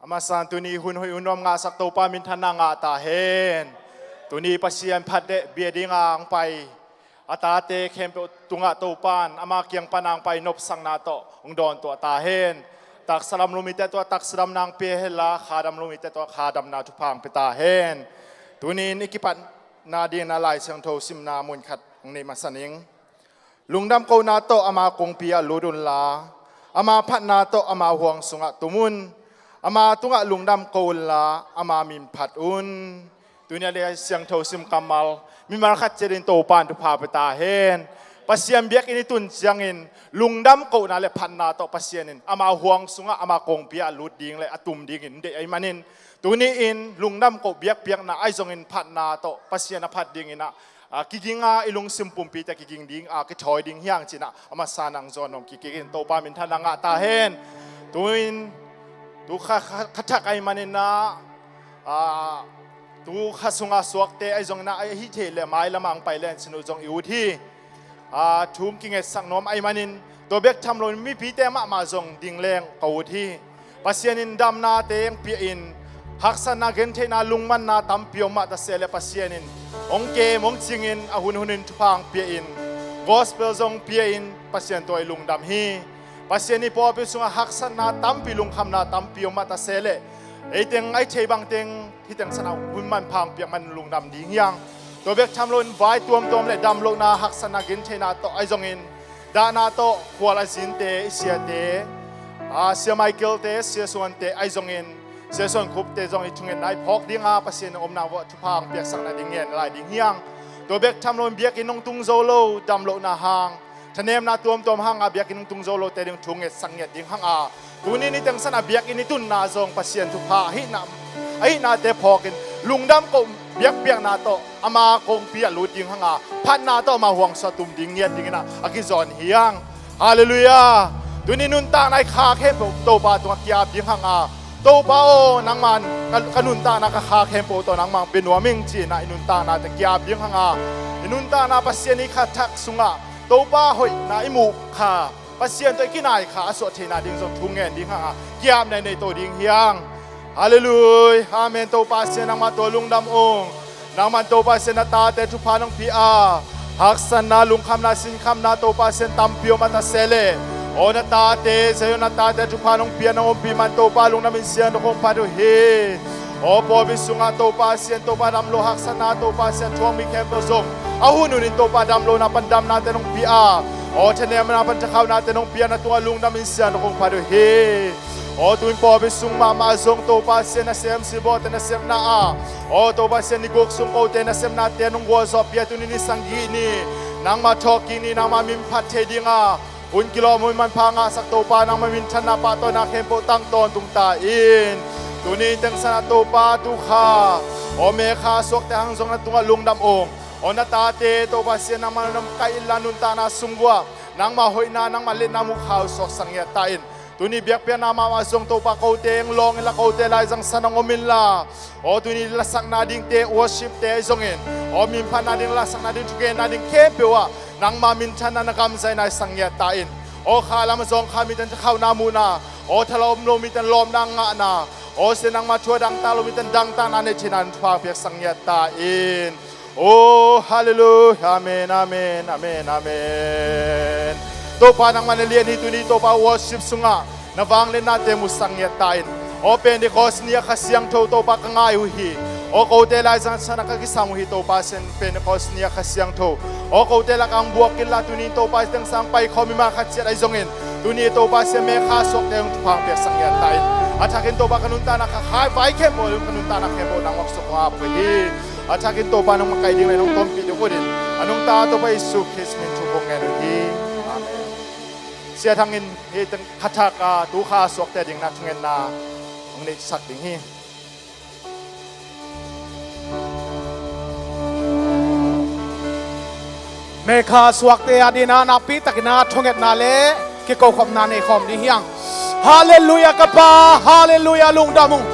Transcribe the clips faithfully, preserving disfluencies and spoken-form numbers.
A masa-in tuni hun hoih hun nuam ngahsak Topa minthanna ngah ta hen. Tuni Pasian phatdeh bia dinga hong pai a tate khempeuh tungah Topa in ama kiang pana hong pai nopsakna tawh hong dawntuah ta hen. Taksa dam lo mite tungah taksa damna hong pia henla, kha dam lo mite tungah kha damna thupha hong pia ta hen. Tuni-in i kipatna dingin a Lai Siangtho simna mun khat hong nei masa ning. Lungdam kohna tawh ama kongpi ah lut unla, ama phatna tawh ama huang sungah tum un. Ama tungah lungdam ko unla, ama min phat un. Tuni a Lai Siangtho sim kammal mimal khat ciat in Topa in thupha pia ta hen. Pasian biakinn i tun ciangin lungdam kohna le phatna tawh Pasian in ama huang sungah ama kongpi ah a lut ding le a tum dingin deih ahih manin, tuni-in lungdam koh biakpiakna ahi zongin phatna tawh Pasian a phat dingin ah, a, kiginga i lungsim pumpite kiging ding, a, kithawi ding hi hang ci-in ah a masa-in hong zawn nuam kik in Topa minthanna ngah ta hen. Tu-in tu kha, kha, kha thak ahih manin ah, a, tu kha sunga suakte ahi zongin ah, ahi thei leh mailam ah hong pai lecin uh zong i ut hi. A, thu hong kingetsak nuam ahih manin tua bek tham loin mipite mahmah zong ding leng ka ut hi. Pasian in damnate hong pia-in haksatna, gentheihna, lungmanna tampi om mah ta se leh Pasian in hong kem, hong cingin a hunhunin thupha hong pia-in gospel zong pia-in Pasian tawh i lungdam hi. Pasian i pawlpi sungah haksatna tampi, lungkhamna tampi om mah ta se leh ei teng, ahi thei bang teng hih teng sanah hun manpha hong piak manin lungdam ding hi hang. Tua bek tham loin vai tuamtuam le damlohna, haksatna, gentheihna tawh ahi zongin dahna tawh khual a zinte, i siate, a, Sia Michael-te, Sia Suan-te ahi zongin, Sia Suan Khup-te zong i thungetna i phawk dinga Pasian in omna vuah thupha hong piaksak nading ngen lai ding hi hang. Tua bek tham loin biakinn hong tung zo lo, damlohna hang, thanemna tuamtuam hanga biakinn hong tung zo lote ding thu ngetsak ngiat ding hanga, tuni-in hih teng sanah biakinn i tunna zong Pasian thupha ahihna, ahihnate phawkin lungdam koh biakpiakna tawh ama kongpi ah lut ding hanga, phatna tawh ama huang sungah tum ding ngiat dingin ah a kizawn hi hang. Halleluiah. Tuni nuntakna i kha khempeuh Topa tungah ki-ap ding hanga, Topa aw, nangman ka, ka nuntakna ka kha khempeuh tawh nangman bia nuam ing ci-in ah i nuntaknate ki-ap ding hanga, i nuntakna Pasian i kha thak sungah Topa hoihna i muh kha, Pasian tawh i kinai kha a suah theihna ding zong thu ngen ding hanga, ki-ap nainai to ding hi hang. Halleluiah. Amen. Topa Pasian, nangmah tawh lungdam ung. Nangman Topa Pasian na tate thupha nong pia a, haksatna, lungkhamna, sinkhamna Topa Pasian tampi om mah ta se leh, aw, na tate, Zion na tate thupha nong pia, nong ompih man Topa lungdam in siangtho kong phat uh hi. Aw, pawlpi sungah Topa Pasian, Topa damlo haksatna Topa Pasian thuak mi khempeuh zong a hunhunin Topa damlona pan damnate nong pia a, aw, thanemna pan thakhauhnate nong pia, na tungah lungdam in siangtho kong phat uh hi. Aw, tu-in pawlpi sung mahmah zong Topa Pasian, nasem silbawlte nasepna ah, aw, Topa Pasian, ni guk sung kote nasepnate nong gualzawhpih a, tuni ni sang gih ni nangmah thawhkik ni, nangmah min phat thei dinga hun kilawm, hun manpha ngahsak Topa, nangmah minthanna pahtawina khempeuh tang tawntung ta in. Tuni teng sanah Topa tu kha, aw, May kha suakte hang zong na tungah lungdam ung. Aw, na tate Topa Pasian, nangmah nong kaih inla nuntakna sung uah nangmah hoihna, nangmah liatna muh kha uh suaksak ngiat ta in. Tuni biakpiakna mahmah zong Topa kote eng lawng inla, kote laizang san hong om inla, aw tuni lasakna dingte, worship te ahi zongin, aw minphatna ding, lasakna ding, thugenna ding khempeuh ah nangma minthanna, na gamzaina i sang ngiat ta in. Aw kha lam a zawng kha miten thakhauhna muhna, aw thalawm lo miten lawmna ngahna, aw sia nangma thu a dangtak lo miten dangtakna nei theihna thupha piak sang ngiat ta in. Oh, hallelujah. Amen, amen, amen, amen. Topa nangma na lian hi. Tuni Topa worship sungah na vangliatnate mu sang ngiat ta in. Aw Pentecost ni a Kha Siangtho Topa ka ngai uh hi. Aw kote laizang san a ka kisam uh hi Topa, sen Pentecost ni a Kha Siangtho. Aw kote lakah hong buak inla, tuni Topa teng sang paikhawm i ma khat ciat ahi zongin, tuni Topa sia me kha suakte hong thupha piak sang ngiat ta in. A thakin Topa ka nuntakna kha khai vai khempeuh, ka nuntakna khempeuh nang mak suak hong ap uh hi. A thakin Topa nong makaih ding le nong tonpih ding uh in, a nungta Topa Jesu Khrist min thu kong ngen uh hi. Amen. Sia Thang in hih teng kha thak a tu kha suakte ding na thungetna hong neihsak ding hi. Me kha suakte a dina nakpi takin a thungetna le kikokhopna nei khawm ding hiang. Halleluia ka Pa, halleluia, lungdam ung.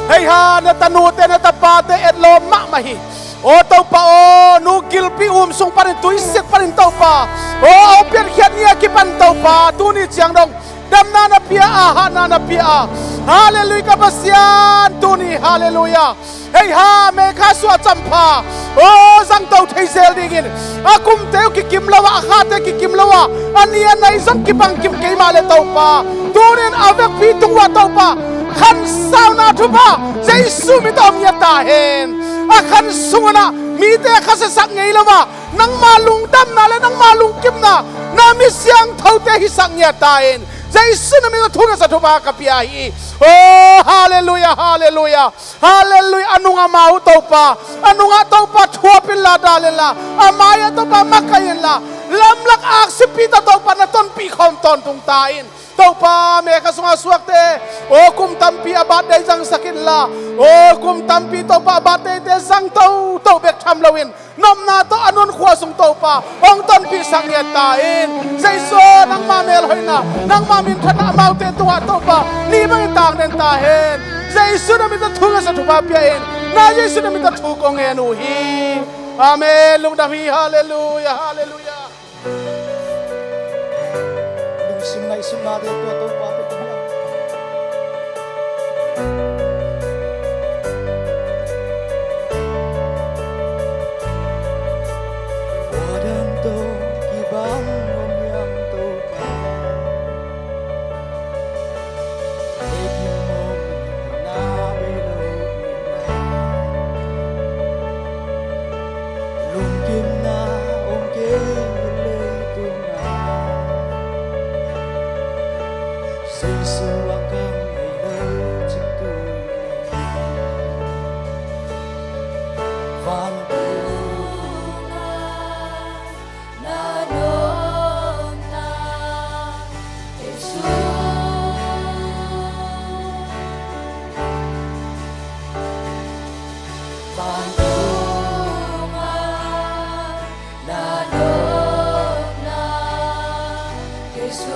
Hei ha, na tanute na tapate etlawm mahmah hi. Aw Topa aw, nu gilpi um sung panin, tuisik panin Topa, aw a hong piankhiat ni a kipan Topa, tuni ciang dong damna na pia a, hatna na pia a. Halleluia ka Pasian, tuni halleluia. Hei ha, me kha suah a campha, aw zangto thei zel dingin a kumte uh kikim lo a, a khate kikim lo a, a ni a nai zong kibang kim kei mah le Topa, tunin a vekpi tung uh ah Topa khansauna thupha Jesu min tawh om ngiat ta hen. A khan sung unah mite kha siasak ngei lo a, nangma lungdamna le nangma lungkimna na mi siangthote hisak ngiat ta in. Jesu na min tawh thu ngetsa thupha ka pia hi. Oh, halleluia, halleluia, halleluia. A nungah ma uh Topa, a nungah Topa thuap inla, dal inla, a mai-ah Topa makaih inla, lamlak aksipih tawh Topa na tonpih khawm tawntung ta in. Topa me kha sungah suakte, aw kum tampi a birthday zangsak inla, aw kum tampi Topa a birthday te zang toto bek tham loin, nopna tawh a nunkhua sung Topa hong tonpihsak ngiat ta in. Jesu nangma melhoihna, nangma minthanna amaute tungah Topa ni bangin tangden ta hen. Jesu na min tawh thu ngetsa thupha pia in. Na Jesu na min tawh thu kong ngen uh hi. Amen. Lungdam hi. Halleluia, halleluia. Lungsim ngaihsutnate tua Topa tawh kong hiam. Tua dang tawh kibang om hiam Topa. Lungkimna om kei leitungah, Jesu a kam ngei lo cik tu. Vantung ah na nopna Jesu. Vantung ah na nopna Jesu.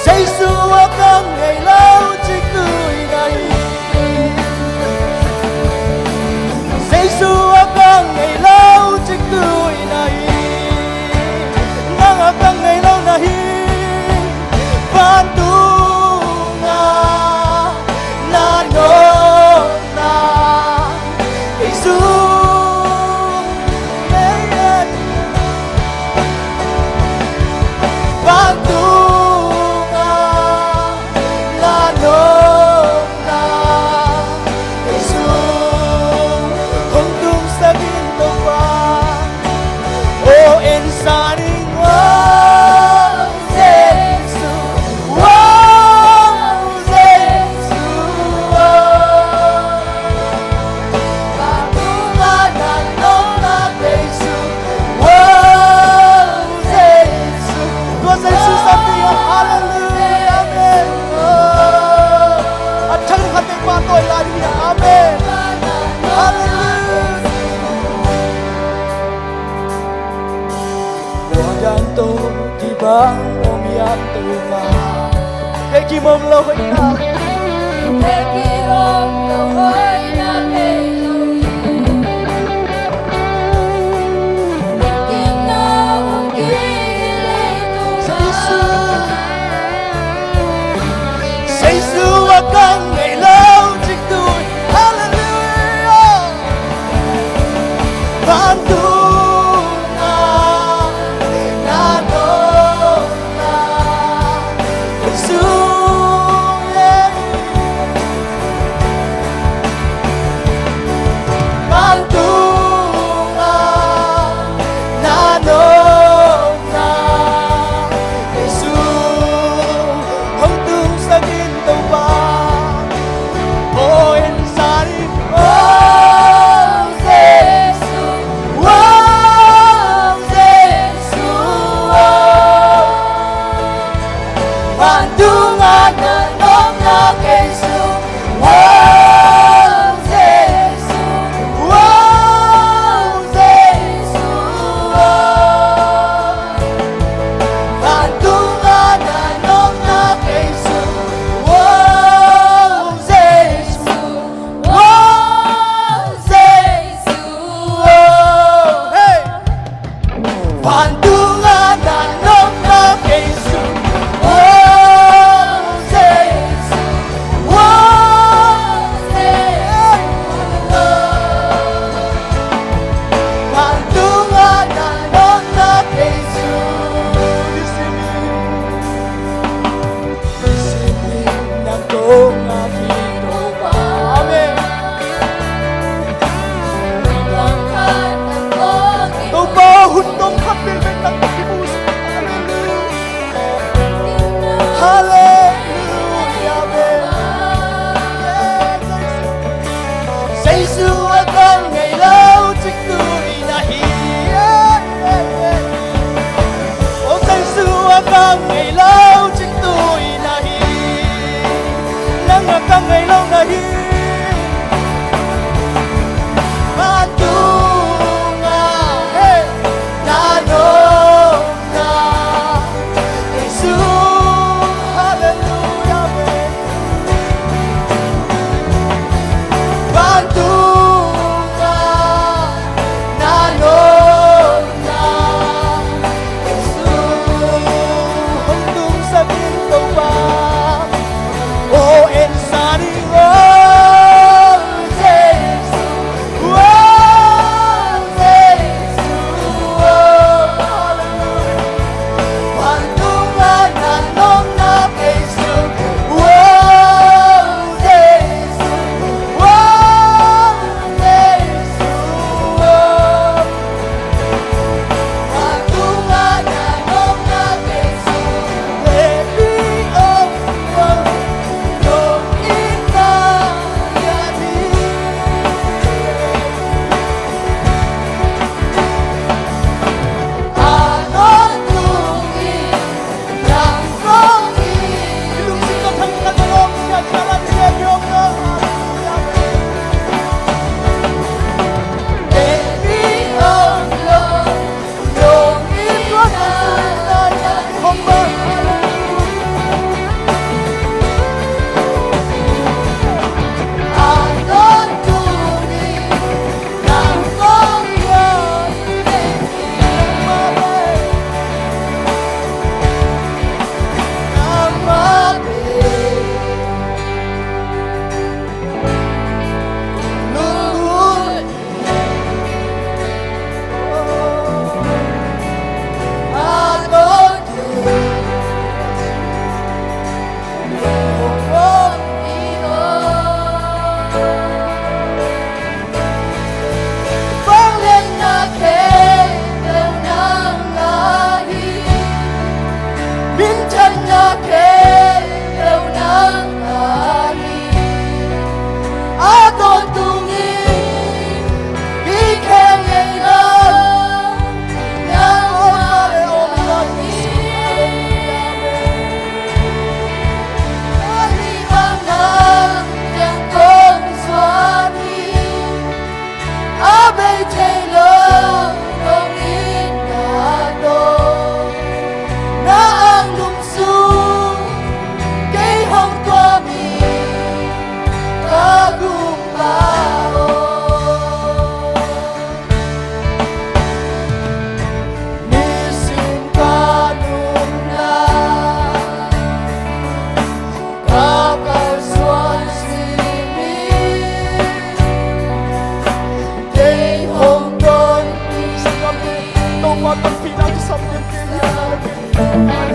Jesu a ka ngei lo cik tu i na hi. Jesu a ka ngei lo cik tu i na hi. Nang a ka ngei lo na hi. Vantung a na nopna Jesu. Vantung a na nopna Jesu hong tungsak in Topa. Oh, en san ing, oh Jesu, oh Jesu, oh. Tua Jesu sampi ah, hallelujah, amen. A thang khat teng pahtawi lai ding hi, amen. Hallelujah. Tua dang tawh kibang om hiam Topa? Kei kim om lo hoihna. Kei kim om lo hoihna kei lo hi. Kei kim lo om kei leitung. Jesu. Jesu a ka ngei lo cik tu. Hallelujah. Vantung a na nopna Jesu, yeah. Vantung a na nopna Jesu hong tungsak in Topa. Oh, en san ing, oh Jesu, oh Jesu, oh. Vantung a na nopna Jesu, oh Jesu, oh Jesu, oh. Vantung a na nopna Jesu, oh Jesu, oh Jesu, oh. Hey! Vantung a na nopna Jesu, oh Jesu, oh Jesu, oh. Vantung a na nopna Jesu. Amen. Topa, hun tawm khat bek nang ka kimu. Hallelujah. Amen. Jesu a ka ngei lo cik tu i na hi. Oh, Jesu a ka ngei lo cik tu i na hi. Nang a ka ngei lo na hi. Vantung a, hey, na nopna Jesu, hallelujah, amen. Vantung a na nopna Jesu hong tungsak in Topa. Oh, en san ing, oh Amen.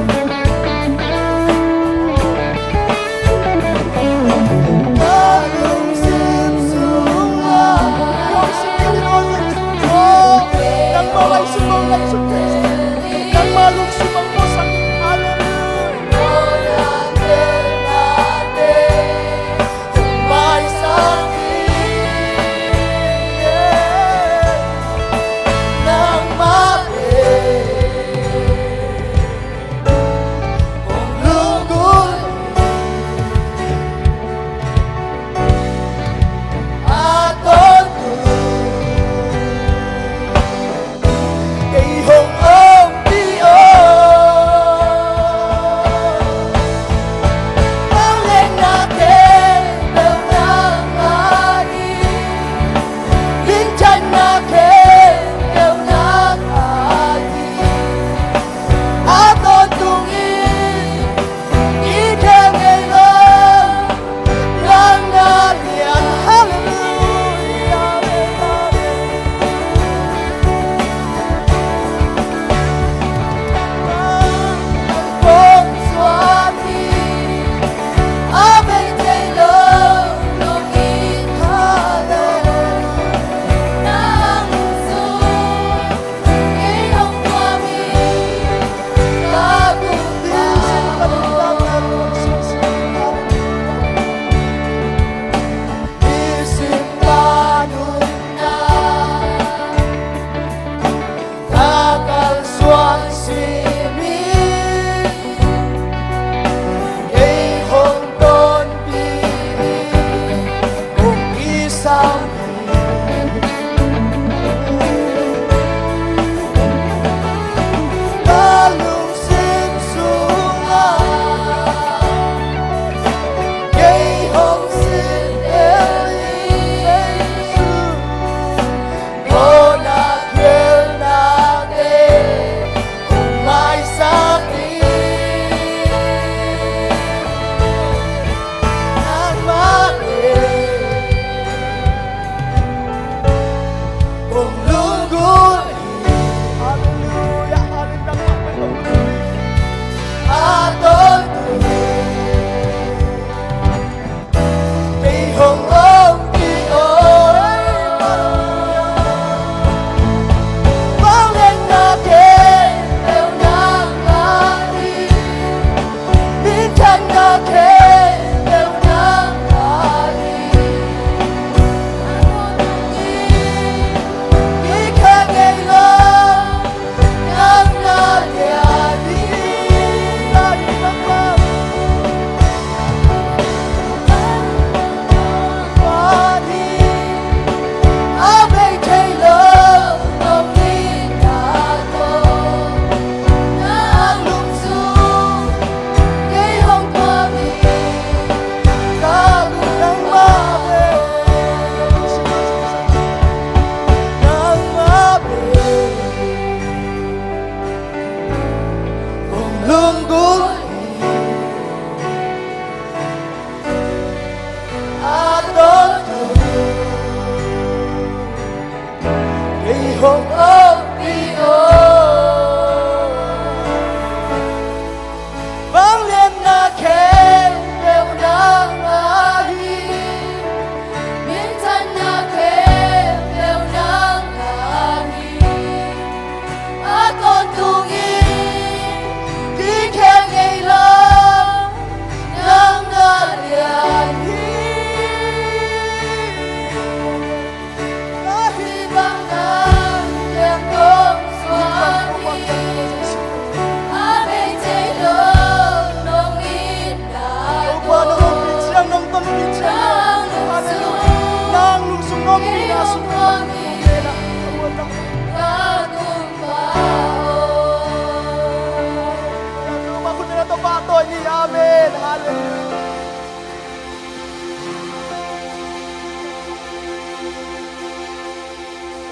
Halleluia.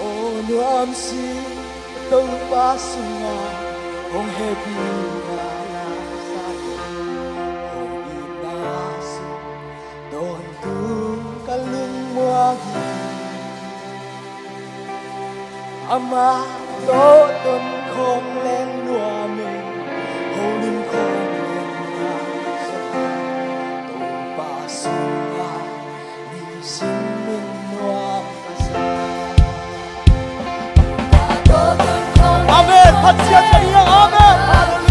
O nuamsi Topa sunga hong hehpihna la sa, hong itna sung tawntung ka lungmuang hi. Amah tawh ton khawng leng nuam e, Pasian ka ding a, amen. Halleluia.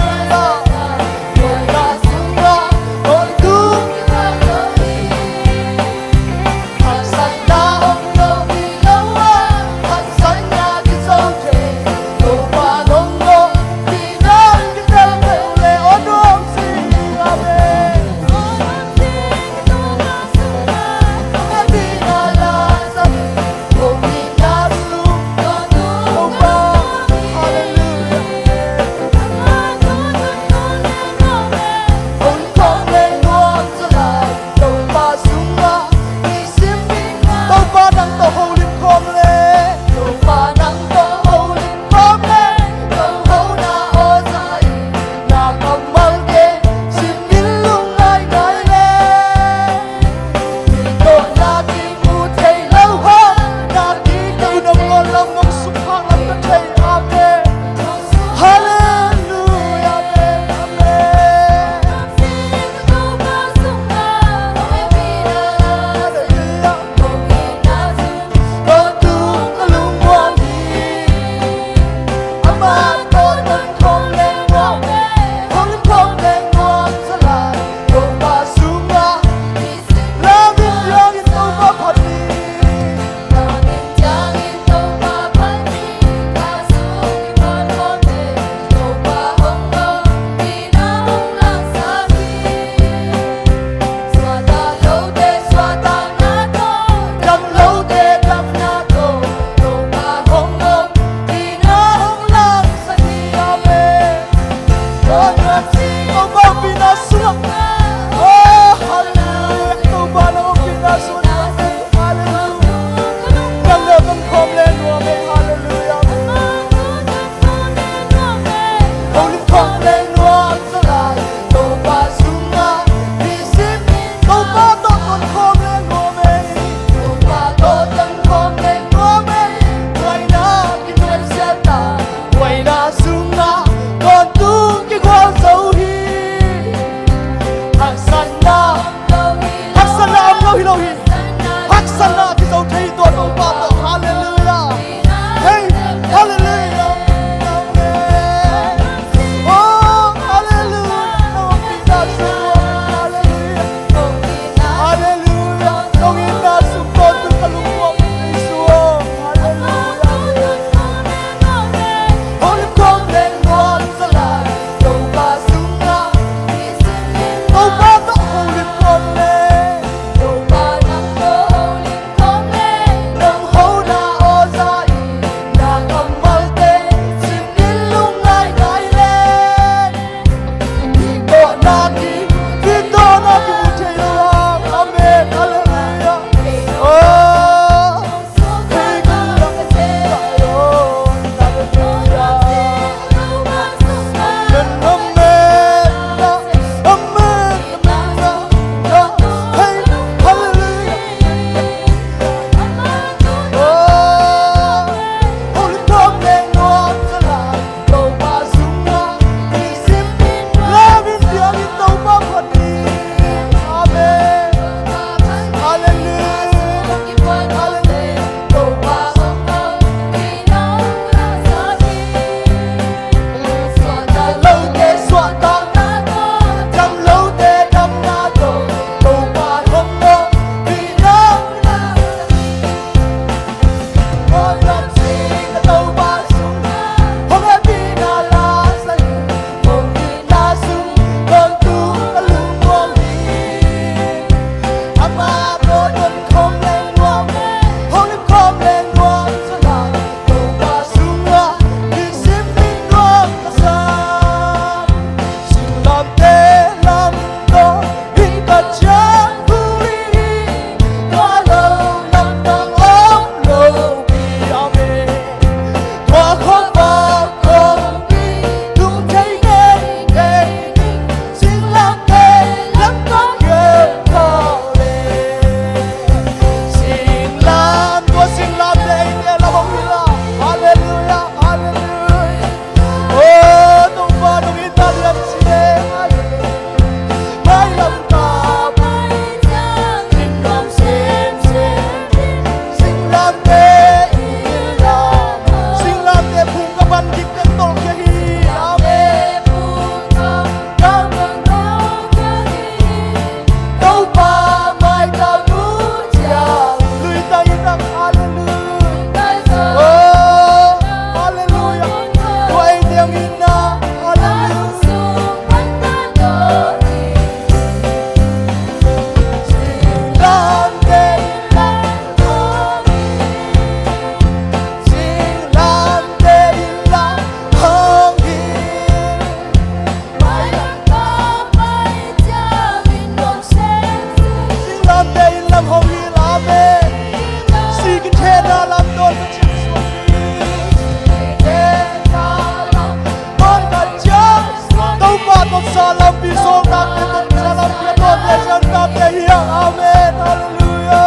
Amen. Halleluia.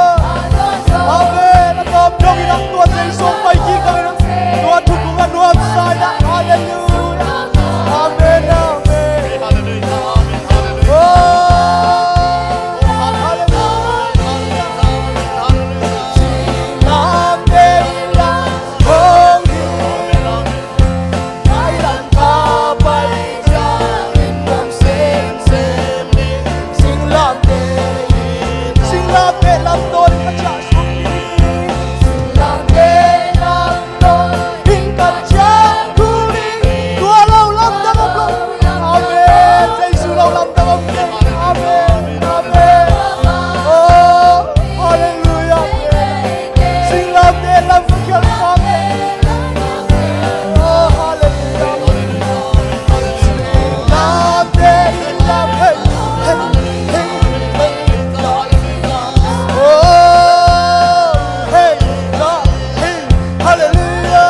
Amen. A tawm dong in a tua Jesu pai kik dong in a tua thukung a nuamsa in a. Halleluia. Amen. Amen. Oh, halleluia. Amen. Amen. Amen. Oh, halleluia. Singlamteh lam ka khial pah. Oh, halleluia. Singlamteh lam, hey, hey, hey, hey. Oh, hey, lam, hey, halleluia.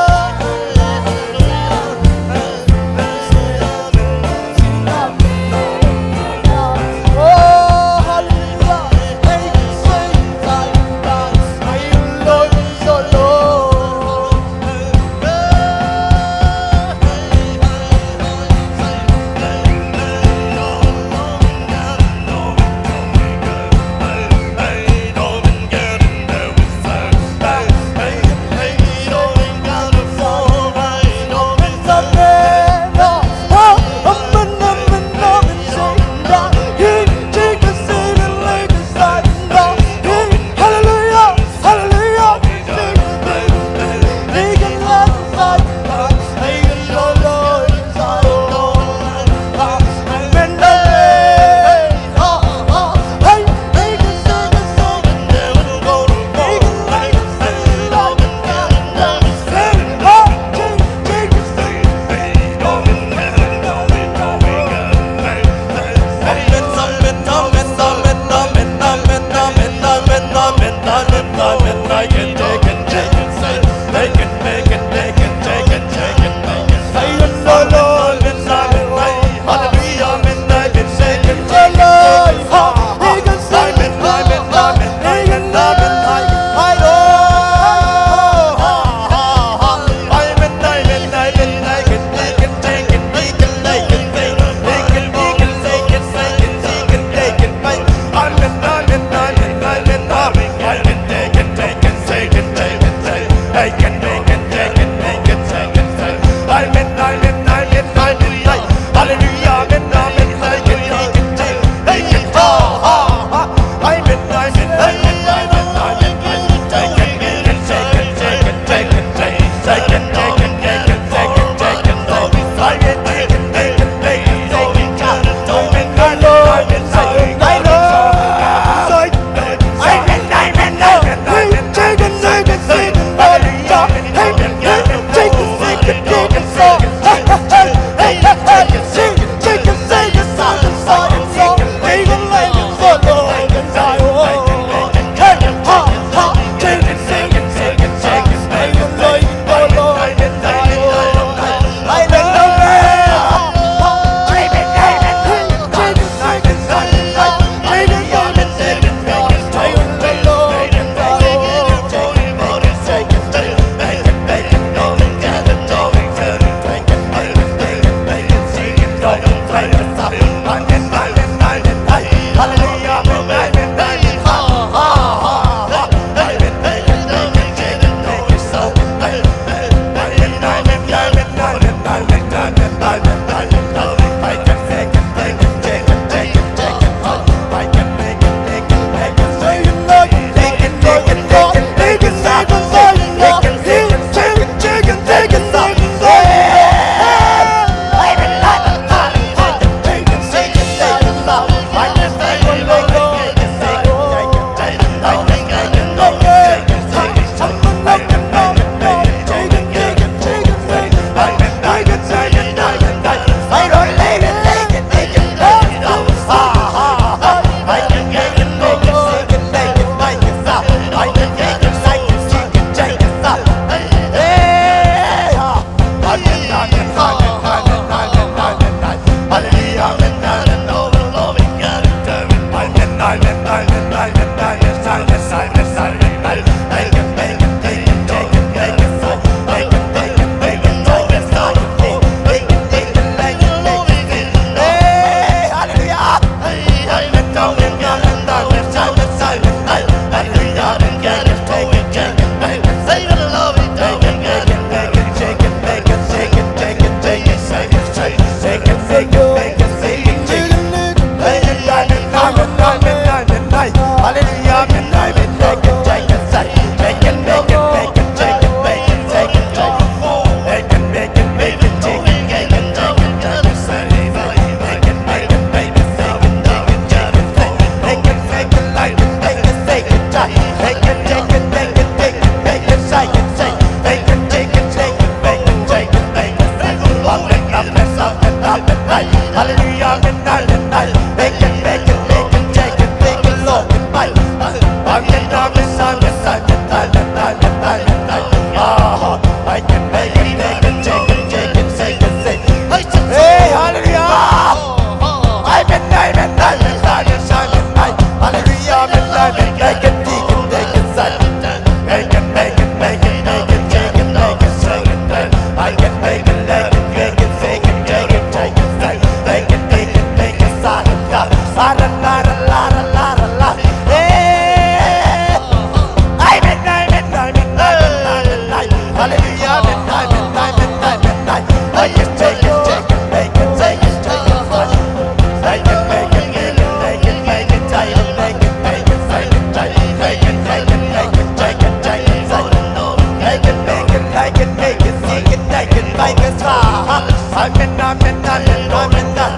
Amen, amen, amen, amen, amen.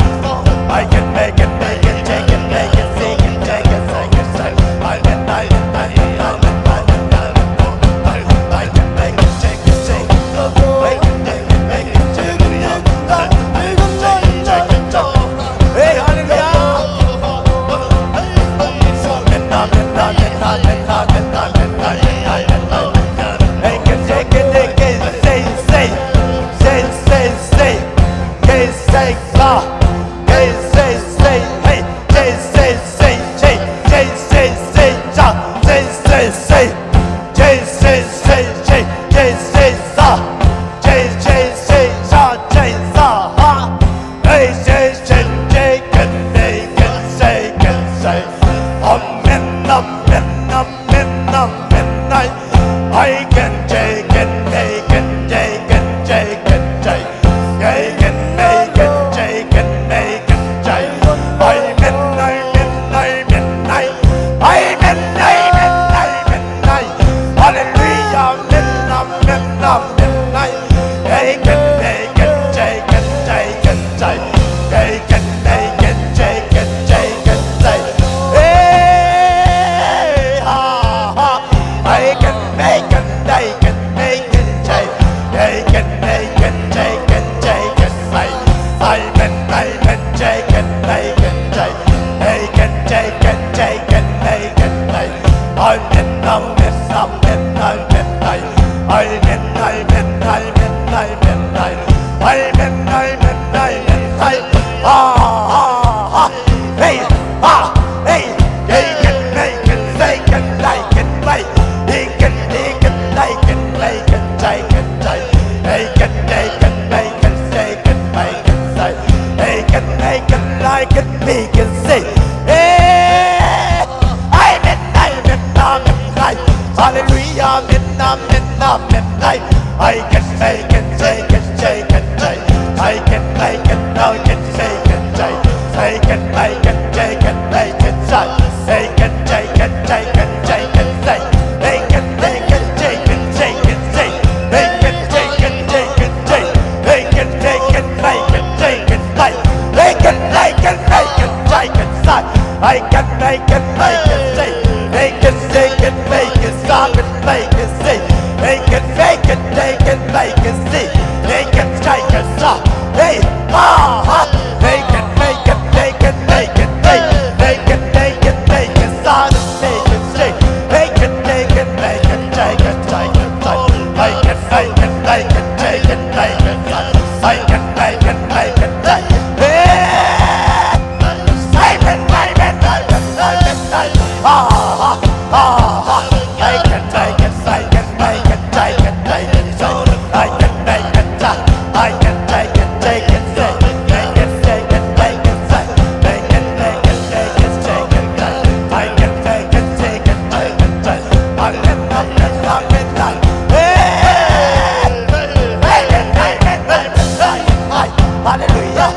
I can make it, make it, take it, make it, sing it, take it, sing it, sing it. Amen, amen, amen, amen, amen, amen. I can make it, take it, take it, make it, take it, make it, take it. Hey, hallelujah. Amen, amen, amen, amen, amen, amen, amen, amen. Make it, take it, take it, say, say, say, say, say. Say, say, sa. Say, say, say, hey. Say, say, say, say. Say, say, say, sa. Say, say, say. Say, say, say, say. Say, say, sa. Say, say, say, sa. Say, sa, ha. Hey, say, say, say, can, say, can, say, can, say. Amen, amen, amen, amen, I, I can take it, take it, take it, take it, take. I can make it, take it, make it, take. Amen, amen, amen, I, amen, amen, amen, I. Hallelujah, amen, amen, amen, I. Take it, take it, take it, take it, take. Take it, take it, take it, take it, take. Hey, ha, ha. I can make it, I can make it, take. I can make it, take it, take it, take. I can, I can take it, I can take. I can take it, take it, take it, take. I can, I can, I can, I can, I. I can, I can, I can, I can, I. Amen, amen, amen, amen. Ah, ah, ah. Hey, ah, hey. He can make it, they can, they can, they. He can, he can, they can, they can, they can, they. He can, they can, they can, they can, they can, they. He can make it, like it, he can say. Hey, amen, amen, amen, amen. Hallelujah, amen, amen, amen, amen. I can make it, take it, take it, take. I can make it, I can take it, take. I can make it, take it, take it, take. I can take it, take it, take it, take. I can make it, take it, take it, take. I can take it, take it, take it, take. I can take it, make it, take it, take. I can, I can make it, take it, take. I can make it, make it, take. I can take it, make it, stop it, make it, see. Make it, make it, take it, make it, see. Make it, take it, stop. Hey, ah, ha. Make it, make it, make it, make it, take. Make it, make it, make it, stop it, make it, see. Make it, make it, make it, take it, take it, take. Make it, make it, make it, take it, take it, take. Make it, make it, make it, take it. Hey! Hallelujah.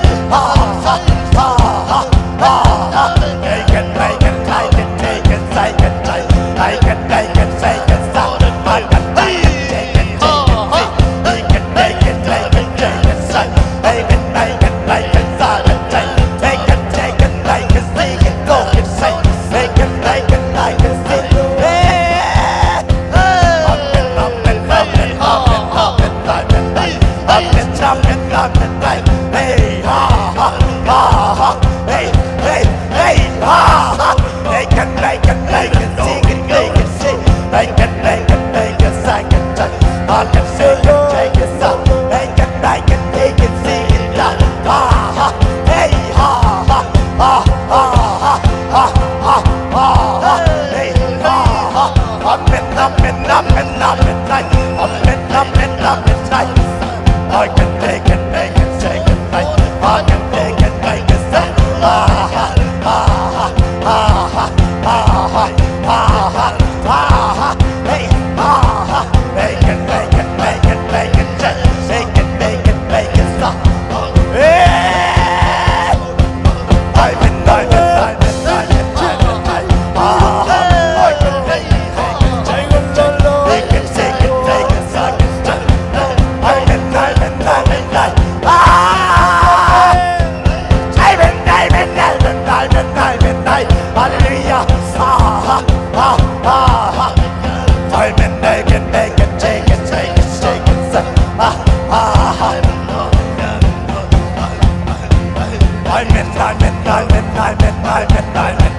I can take, I can take it,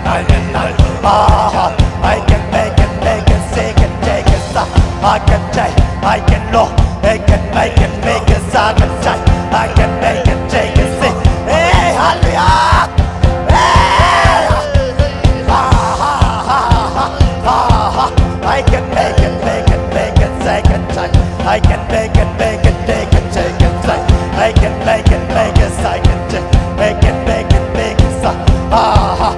I can take it, I can take it, I can look, I can make it, make it, I can take, I can make it, take it, see. Hey, hallelujah! Hey! Ha, ha, ha, ha, ha, ha. I can make it, make it, make it, take it, take it. I can make it, make it, take it, take it, take it. I can make it, make it, I can take, make it, make it, make it, sa. Ah, ah.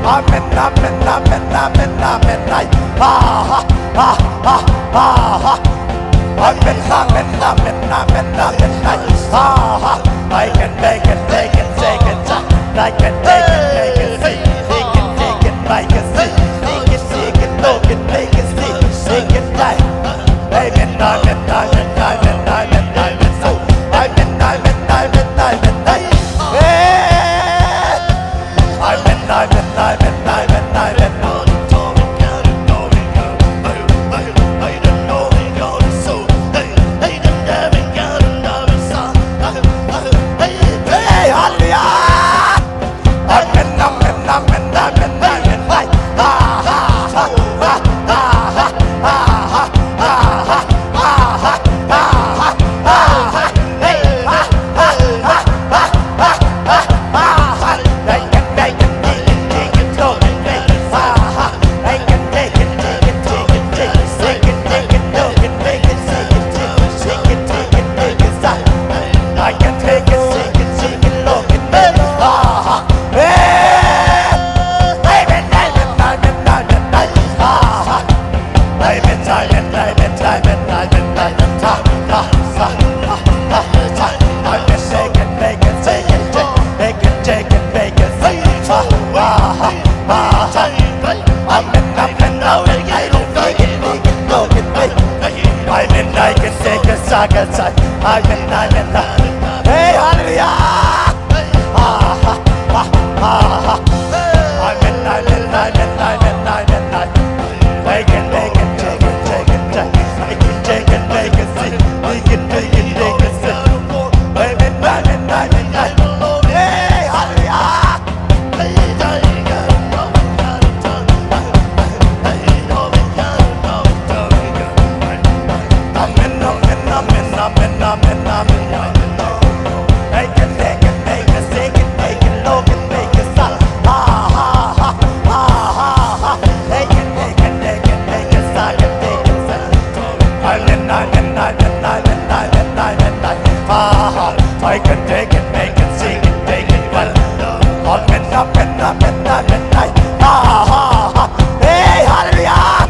Amen, amen, amen, amen, amen, ay. Ah, ah, ah, ah, ah, ah. Amen, amen, amen, amen, amen, ay. Ah, ah. I can make it, make it, take it, take it. I can take it, make it, see. He can take it, make it, see. He can take it, look it, make it, see. He can die. Amen, amen, amen, amen, amen, amen. So, amen, amen, amen, amen, amen. Hey! Amen, amen, amen, amen, amen. Hey, hallelujah! Amen, amen, amen, amen, amen. I can take it, take it, take it, look at me. Ah, hey. Amen, amen, amen, amen, amen. Ah, amen, amen, amen, amen, amen, amen. Ah, ah, ah, ah, ah. Amen, take it, make it, take it, take it, take it, make it. Ah, ah, ah, ah. Amen, amen, amen, amen, amen, amen. Amen, I can take it, I can take. Amen, amen, amen. Hey, hallelujah. Ah, ah, ah, ah, ah. Amen, amen, amen, amen, amen, amen. I can make it, take it, take it, take it. I can take it, make it, see. We can take it, make it, see. Amen, amen, amen, amen. Hey, hallelujah. Amen, amen, amen, amen, amen, amen. Make it, make it, make it, shake it, make it, look it, make it, stop. Ha, ha, ha, ha, ha, ha. Make it, make it, make it, make it, stop it, make it, stop. Amen, amen, amen, amen, amen, amen, amen. Ah, I can take it, make it, sing it, take it, well. Amen, amen, amen, amen, amen. Ah, ah, ah. Hey, hallelujah.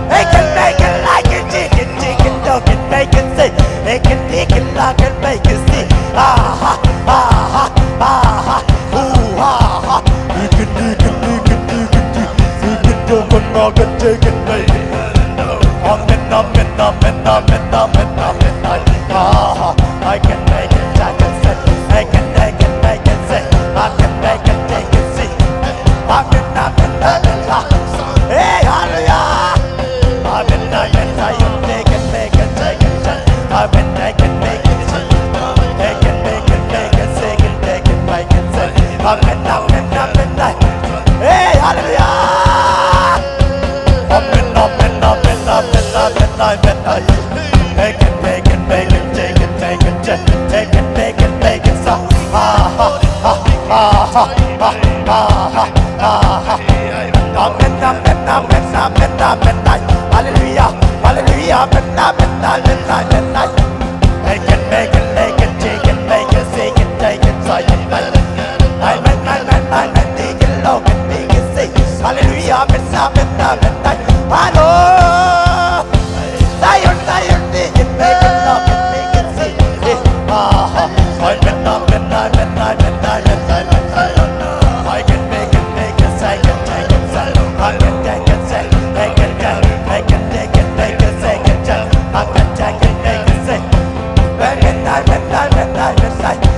I can make it, like it, take it, take it, look it, make it, sing. I can take it, lock it, make it, sing. Ah, ah, ah, ah, ah, ah. Ooh, ah, ah. You can, you can, you can, you can, you can, you can, don't come, I can take it, make it. Amen, amen, amen, amen, amen, amen, amen. Ah, I can make it, I can say, I can make it, make it, say, I can make it, take it, see. Amen, amen, amen, ah. Hey, hallelujah. Amen, amen, I can take it, make it, take it, say, I can make it, make it, see. I can make it, make it, say, I can take it, make it, say. Amen, amen, amen, amen. Hey, hallelujah. Amen, amen, amen, amen, amen, amen, amen. Make it, make it, make it, take it, take it, take it, take it, make it, make it, stop. Ah, ah, ah, ah, ah, ah, ah, ah. Amen, amen, amen, amen, amen, amen. Hallelujah, hallelujah, amen, amen, amen, amen, amen. Make it, make it, make it, take it, make it, shake it, take it, shake it, make it. Amen, amen, amen, amen, take it, look it, make it, see. Hallelujah, amen, amen, amen, amen. Hello. Zion, Zion, make it, make it, look it, make it, see. Eh, ah, ah. Amen, amen, amen, amen, amen, amen, amen. I can make it, make it, I can take it, I can take it, I can take it, I can take it, I can take it, I can take it, I can take it.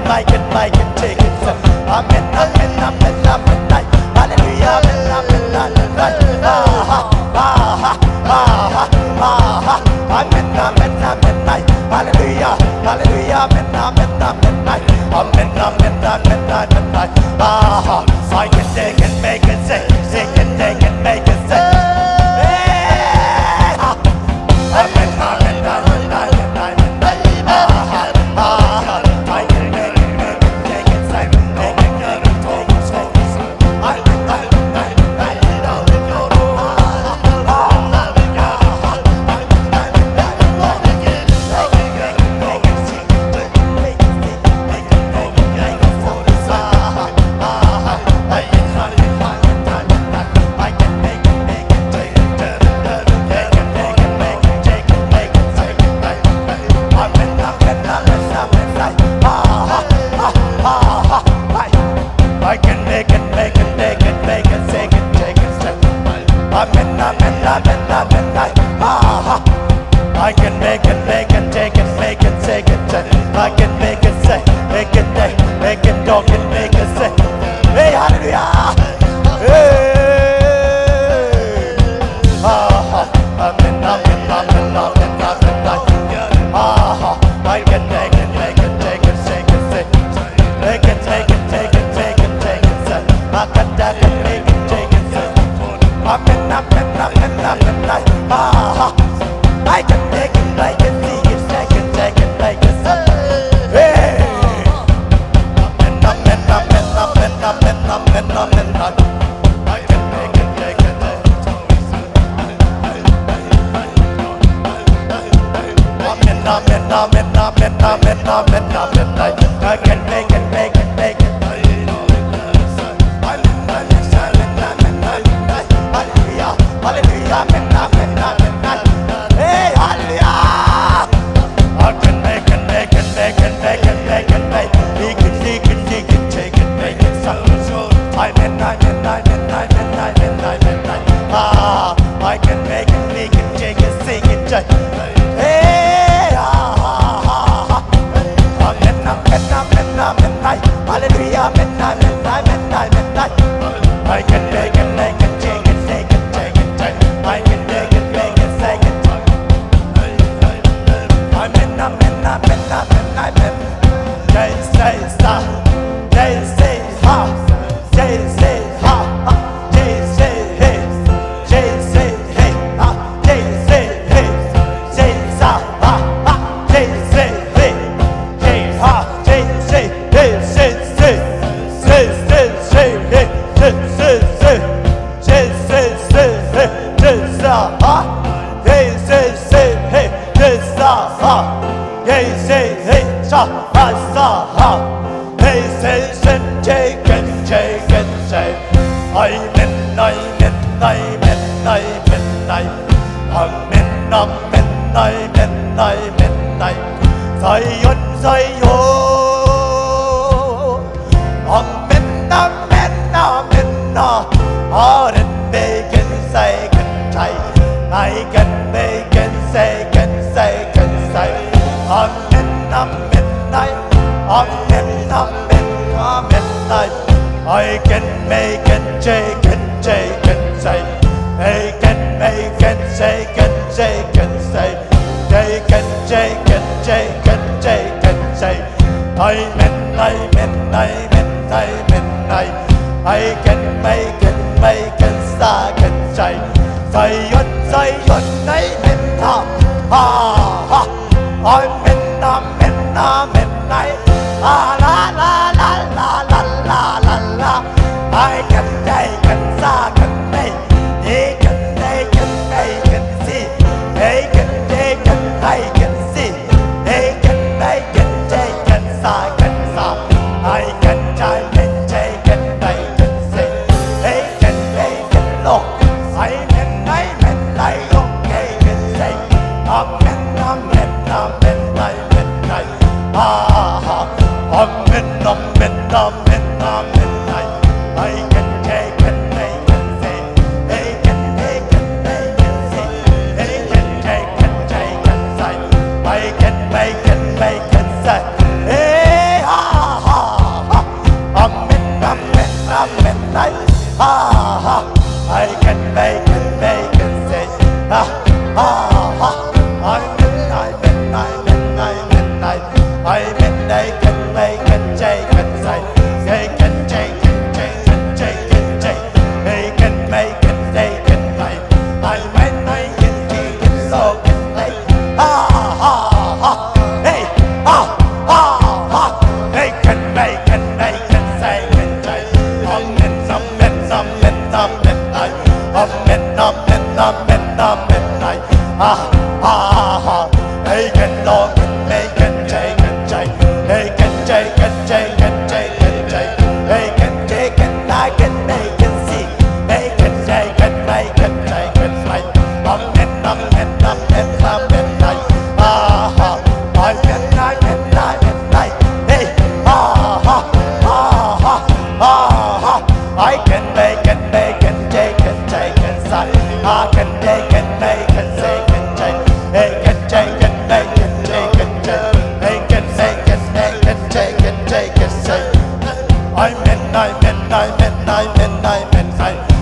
Make it, make it, take it, say. Amen, amen, amen, amen, amen. Hallelujah, amen, amen, amen, amen. Aha, aha, aha, aha. Amen, amen, amen, amen. Hallelujah, hallelujah, amen, amen, amen, amen. Amen, amen, amen, amen, amen. Aha. Make it, take it, make it, say. Take it, take it, make it, say. Hey, ha. I can make it, make it, make it, make it, take it, take it, take it. Amen, amen, amen, amen, amen. Aha. I can make it, make it, take it, make it, take it, take it. I can make it, say, make it, take, make it, talk it, make it, say. Hey, hallelujah. Hey. Aha. Amen, amen, amen, amen, amen, amen. Aha. I can make it, make it, take it, take it, take it. Make it, make it, take it, take it, take it, say. I can, I can make it, take it, say. Amen, amen, amen, amen, amen. Aha. I can make it, make it, take it, take it, take it, make it, say. Hey. Amen, amen, amen, amen, amen, amen, amen, amen. I can make it, make it, take it. Amen, amen, amen, amen, amen, amen, amen. I can make it, make it, make it. Hallelujah, hallelujah, amen, amen, amen, amen. Hey, hallelujah. I can make it, make it, make it, make it, make it, make it. He can, he can, he can take it, make it so, so. Amen, amen, amen, amen, amen, amen, amen. Ah, I can make it, make it, take it, sing it, take it. Hey, ah, ah, ah, ah. Amen, amen, amen, amen, amen. Hallelujah, amen, amen, amen, amen, amen. I can make it, make it, take it, take it, take it, take it. I can make it, make it, take it. Amen, amen, amen, amen, amen. Jai Sri Sa, Jai Sri Ha, Jai Sri Ha, Jai Sri He, Jai Sri He, Ha, Jai Sri He, Jai Sa Ha, Ha, Jai Sri He, Jai Ha, Jai Sri He, Jai Sri He, Jai Sri Sri He, Jai Sri Sri He, Jai Sri Sri He, Jai Sa Ha, Jai Sri Sri He, Jai Sa Ha. Hey, say, hey, sa, ha, sa, ha. Hey, say, say, take it, take it, say. Amen, amen, amen, amen, amen. Amen, amen, amen, amen, amen. Zion, Zion. Amen, amen, amen, amen. Amen, make it, say it, say. I can make it, say it, say it, say. Amen, amen, I, amen, amen, amen, I, I can make it, take it, take it, say. I can make it, take it, take it, say. Take it, take it, take it, take it, say. Amen, amen, amen, amen, I, I can make it, make it, sa can say. Zion, Zion, amen, ha, ha, ha. Amen, amen, amen, I, ah, la, la, la. I can take it, sa can make. He can take it, I can see. He can take it, I can see. He can make it, take it, sa can sa. I can time it, take it, I can see. He can make it look. I can, I can, I look, he can say. Amen, amen, amen, amen, I, ah, amen, amen, amen, amen, I, I can take it, I can say. He can, he can, he can say. He can take it, take it, say. I can make it, make it, say. Hey, ha, ha,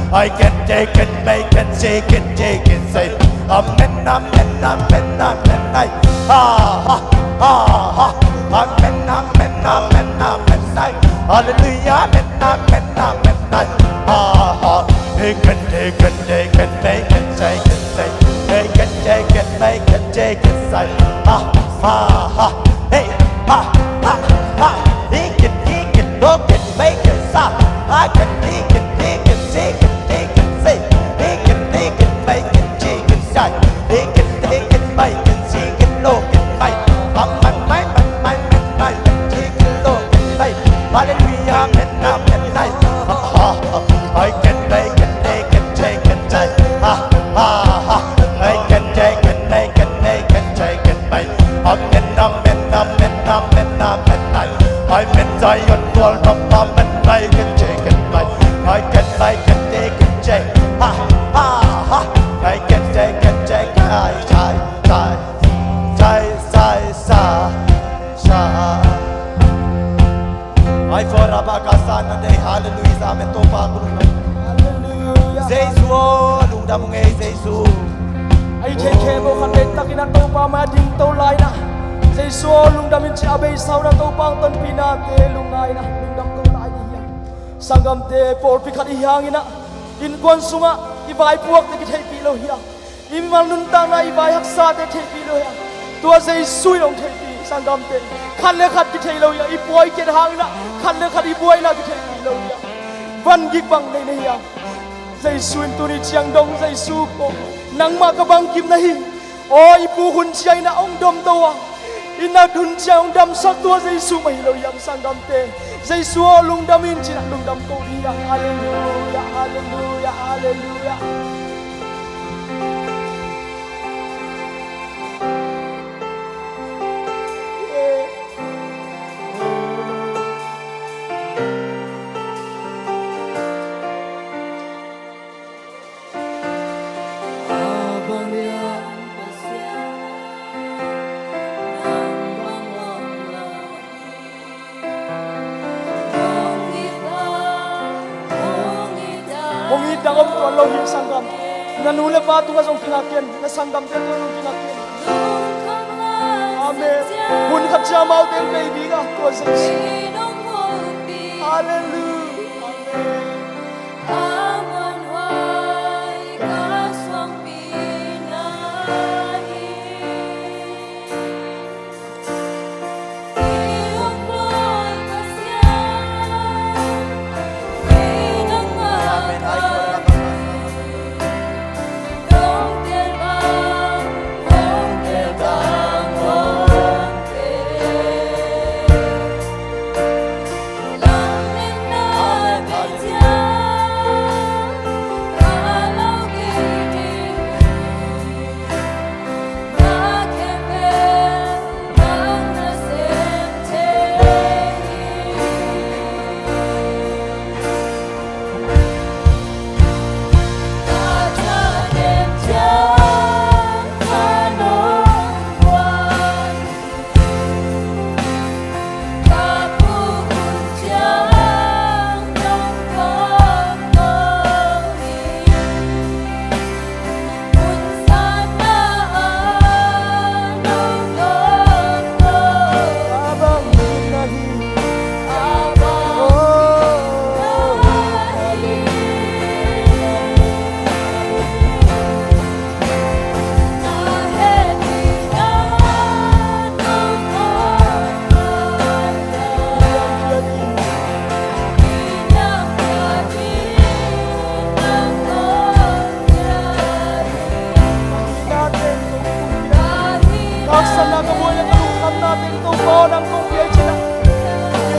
I can take it, make it, shake it, take it, say, amen, amen, amen, amen, amen. Ah, ah, ah, ah. Amen, amen, amen, amen, amen. Hallelujah, amen, amen, amen, amen. Ah, ah. Take it, take it, take it, make it, take it, say. Take it, take it, make it, take it, say. Ah, ah, ah. Hey, ah, ah, ah. Take it, take it, look it, make it, stop. I can take it, take it, take it, take it, say. Take it, take it, make it, take it, say. Take it, take it, make it, take it, look it, make. Hallelujah, amen, amen, amen. I can make it, take it, take it, take. Ah, ah, ah. I can take it, make it, make it, take it, make. Amen, amen, amen, amen, amen, amen. Amen, Zion, call the amen, make it, take it, make. I can make it, take it, take. Ah, ah, ah. I can take it, take it, take, take, take. Sai, sai, sa, sa. Ai, for a baka sa na dei, hallelujah, amen, Topa, kulung na. Hallelujah. Jesu, lungdam ung ei, Jesu. Ai, thei khe mo khan dei takin a Topa mai a ding to lai na. Jesu, lungdam in ci a bei sau na Topa, tonpina te lungngai na, lungdam to lai ni hiam. Sanggamte, pawlpi khat i hiang in a, innkuan sungah i vaipuak te kitheihpih lo hiam. I mimal nuntakna i vai haksate theihpih lo hiam. Tua Jesu in hong theihpih, sanggamte. Khat le khat kithei lo hiam. I puai kiat hang in a, khat le khat i buaina kitheihpih lo hiam. Van gik bang nei na hiam. Jesu in tuni ciang dong, Jesu ko. Nangmah ka bangkim na hi. Aw, i pu hun ciang in a hong domto a. I nat hun ciang hong damsak tua Jesu mah hi lo hiam, sanggamte. Jesu aw, lungdam in ci in a lungdam ko ding hiam. Hallelujah, hallelujah, hallelujah. Hong it dang om tuan lo hi, sanggam. Na nu le pa tungah zong kingak ken, na sanggamte tungah zong kingak ken. Amen. Hun khat ciang amaute hong bei ding a, tua Jesu. Halleluiah. Amen.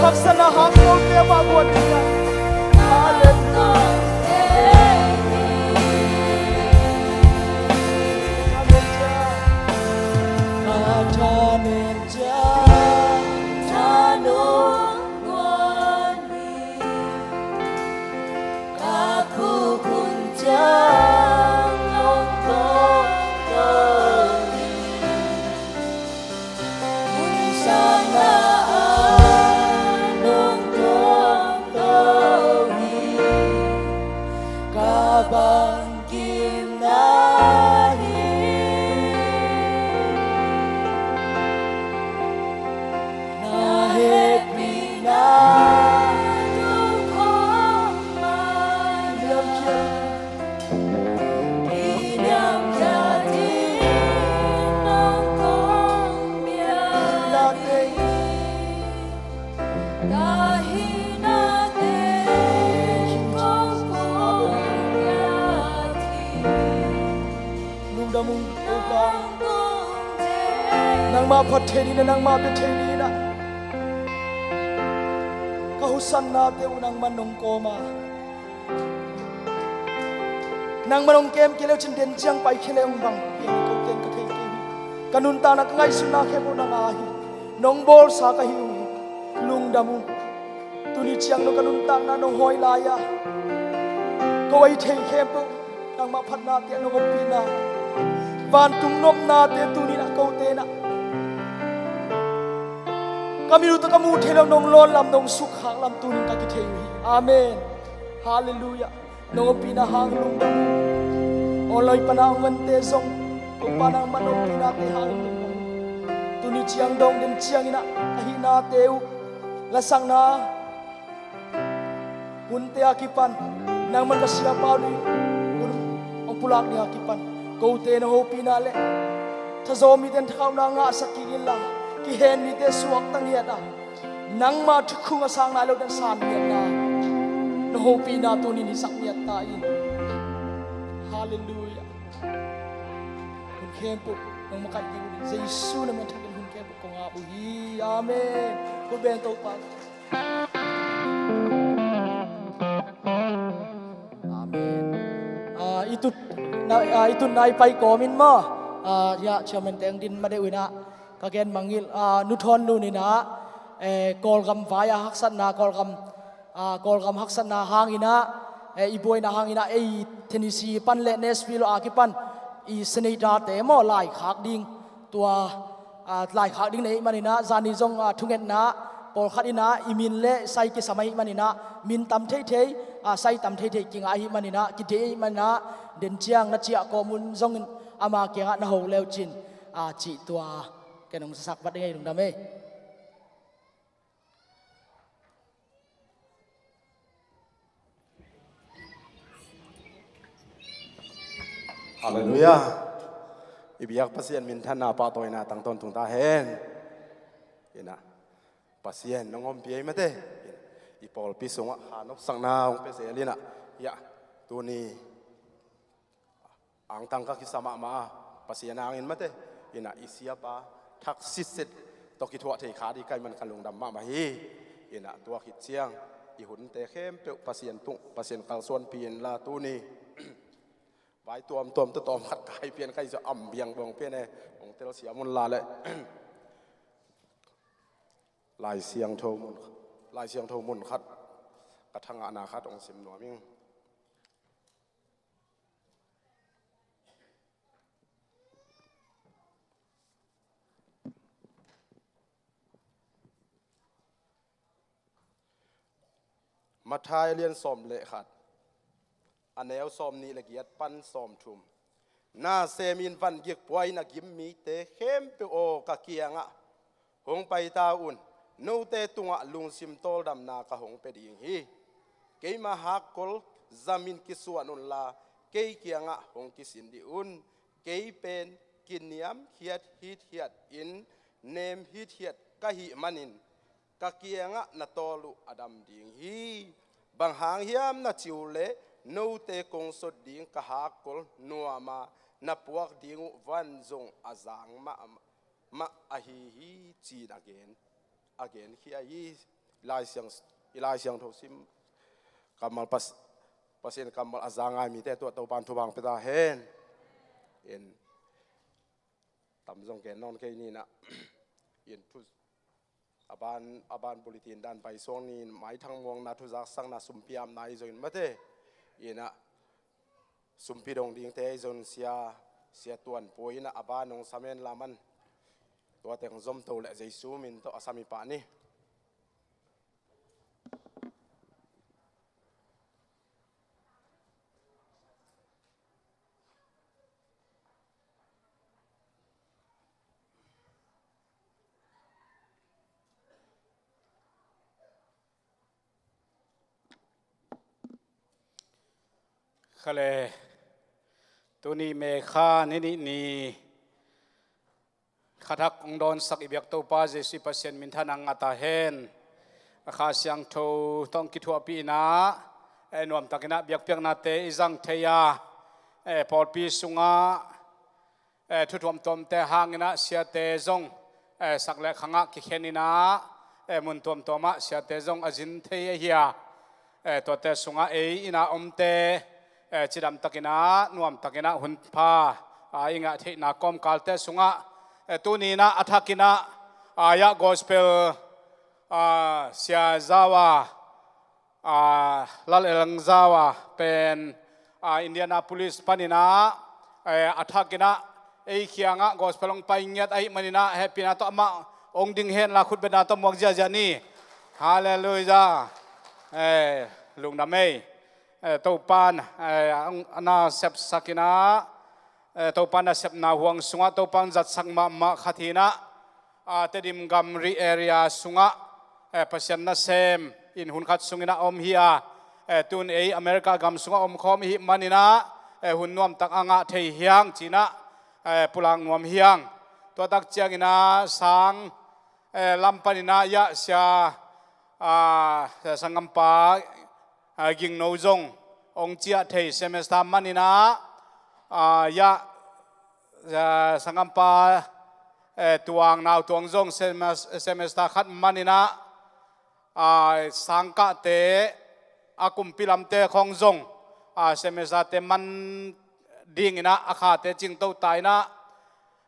Haksatna hang kote mah guan ding a. Halleluiah. Amen. Amen. Amen. Ka khuk hun ciang nong tawngtaw hi. Hun sangna ah nong tawngtaw hi. Ka bangkimna hi. Na hehpihna tung khawm mah na. Kiniamkhiat in nong kong piak hi. Ka hihnate kong kong piak hi. Lungdam ung, Topa. Nangmah phat thei ding in ah, nangmah bia thei ding in ah, ka husannate uh nangmah nong kawm a, nangmah nong kem kei le uh cin den ciang paikhia le uh bang, kei ni kote in ka thei kei hi. Ka nuntakna, ka ngaihsutna khempeuh nang aa hi. Nong bawlsa ka hi uh hi. Lungdam ung. Tuni ciang nong ka nuntakna nong hawi lai a, ko a i thei khempeuh nangmah phatnate ah nong ompihna, vantung nopnate tuni in ah kote in ah ka mit uh tawh ka muh theih loh nong lawnlam, nong sukkhaklam tuni in ka kithei uh hi. Amen. Halleluiah. Nong ompihna hang lungdam ung. Online pan a hong vente zong Topa nangmah nong ompihna te hang lungdam ung. Tuni ciang dong den ciangin ah ka hihnate uh, lasakna hunte a kipan, nangmah ka siapa uh hun hong pulak ding a kipan, kote nong hopihna le thazaw mite in thakhauhna ngahsak kik inla, kihen mite suakta ngiat a, nangmah thukhun a sang nai lo den san ngiatna, nong hopihna tuni in hisak ngiat ta in. Halleluiah. Hun khempeuh nong makaih ding uh in Jesu na min thak in hun khempeuh kong ap uh hi. Amen. Khut beng Topa. Amen. Ah, i tut, na, ah, i tutna i pai kawmin maw. Ah, ya, chairman teng din ma deuh in ah ka gen mangngilh, ah, Nu Thawn Nun in ah, eh, Kawlgam vai a haksatna, Kawlgam, ah, Kawlgam haksatna hangin ah, eh, i buaina hangin ah, ei Tennessee pan le Nashville a kipan i senator te maw, laikhak ding, tua, ah, laikhak ding nei ahih manin ah, zani zong, ah, thungetna pawlkhat in ah i min le sai kisam ahih manin ah, min tam theithei, ah, sai tam theithei kingah ahih manin ah, kidei ahih manin ah, den ciang na ciah kawm un zongin ama kiangah na ho le uh cin, ah, cih tua. Ken hong sasak vat ding ei, lungdam ei. Halleluiah. I biak Pasian minthanna pahtawina tang tawntung ta hen. Ina, Pasian nong ompih ei mate. Ina, i pawlpi sungah kha nopsakna hong pia zel ina, ya, tuni angtang ka kisa mahmah a, Pasian angin mate, ina i siapa thak sitset tawh kithuah thei kha ding ka hih man ka lungdam mahmah hi. Ina tua khit ciang i hunte khempeuh Pasian tung, Pasian kalsuanpih inla tuni vai tuamtuam tawh tawm khat ka hai pian ka hi, so am biang bawng pian e, hong telsiam unla le Lai Siangtho mun, Lai Siangtho mun khat, ka thangahna khat hong sim nuam ing. Matthai a lian sawm le khat, a neu sawm nih le giat pan sawm thum. Na semin van gikpua in a gim mite khempeuh aw, ka kiangah hong pai ta un. Note tungah lungsim tawldamna ka hong pia ding hi. Keima hakkol zamin kisuan unla, kei kiangah hong kisin dih un. Kei pen kiniamkhiat hithiat in, nem hithiat ka hih manin, ka kiangah na tawl uh a dam ding hi. Bang hang hiam na cih uh leh, note kong sot ding ka hakkol nuam a, na puak ding uh van zong a zang mahmah ahi hi, ci-in a gen, a genkhia hi. I Lai Siang, i Lai Siangtho sim kammal pas, Pasian kammal a za ngai mite tuah Topan thupha hong pia ta hen. In tam zong gen nawn kei ni in ah, in thu a ban, a ban bulletin dan pai suang ni in, maithang muangna, thuzaksakna, sumpi apna i zong in mate. In ah sumpi dong dingte i zong in sia, sia Tuan Puai in ah a ban hong sam hen la man. Tua teng zom to leh Jesu min tawh a sam hi pah ni. Kha le, tuni May kha ni nih ni kha thak hong dawnsak i biak Topa Jesuh Pasian minthanna ngah ta hen. A Kha Siangtho tawh kithuahpih in ah, eh, nuamtak in ah biakpiaknate i zang thei a, eh, pawlpi sungah, eh, thu tuamtuamte hang in ah siate zong, eh, sak le khangah kikhen in ah, eh, mun tuamtuamah siate zong a zin thei ahi a, eh, tuate sungah ei in ah omte, eh, cidamtak in ah, nuamtak in ah hun pha, ah, i ngah theihna kawmkalte sungah, eh, tuni in ah a thak in ah, ah, ya gospel, ah, Sia Zawa, ah, Lal Elangzawa pen, ah, Indianapolis panin ah, eh, a thak in ah ei kiangah gospel hong pai ngiat ahih manin ah hehpihna tawh amah hong ding hen la, khut betna tawh muak ziahziah ni. Halleluiah. Eh, lungdam ei. Eh, Topan, eh, a na sepsak in ah, eh, Topan a sepna huang sungah Topan zatsak mahmah khat hi in ah, ah, Tedim gam Rih area sungah, eh, Pasian nasem in hun khat sung in ah om hi a, eh, tun ei America gam sungah omkhawm i hih manin ah, eh, hun nuamtak a ngah thei hi hang ci in ah, eh, pulak nuam hi hang. Tua tak ciangin ah sang, eh, lam panin ah ya sia, ah, sanggampa, ah, Gingno zong hong ciah thei semester manin ah, ah, ya, ah, sanggampa, eh, Tuang, Nau Tuang zong semes-, semester khat manin ah, ah, sangkahte, a kumpi lamte khawng zong, ah, semester te man ding in ah a khate cingto ta in ah,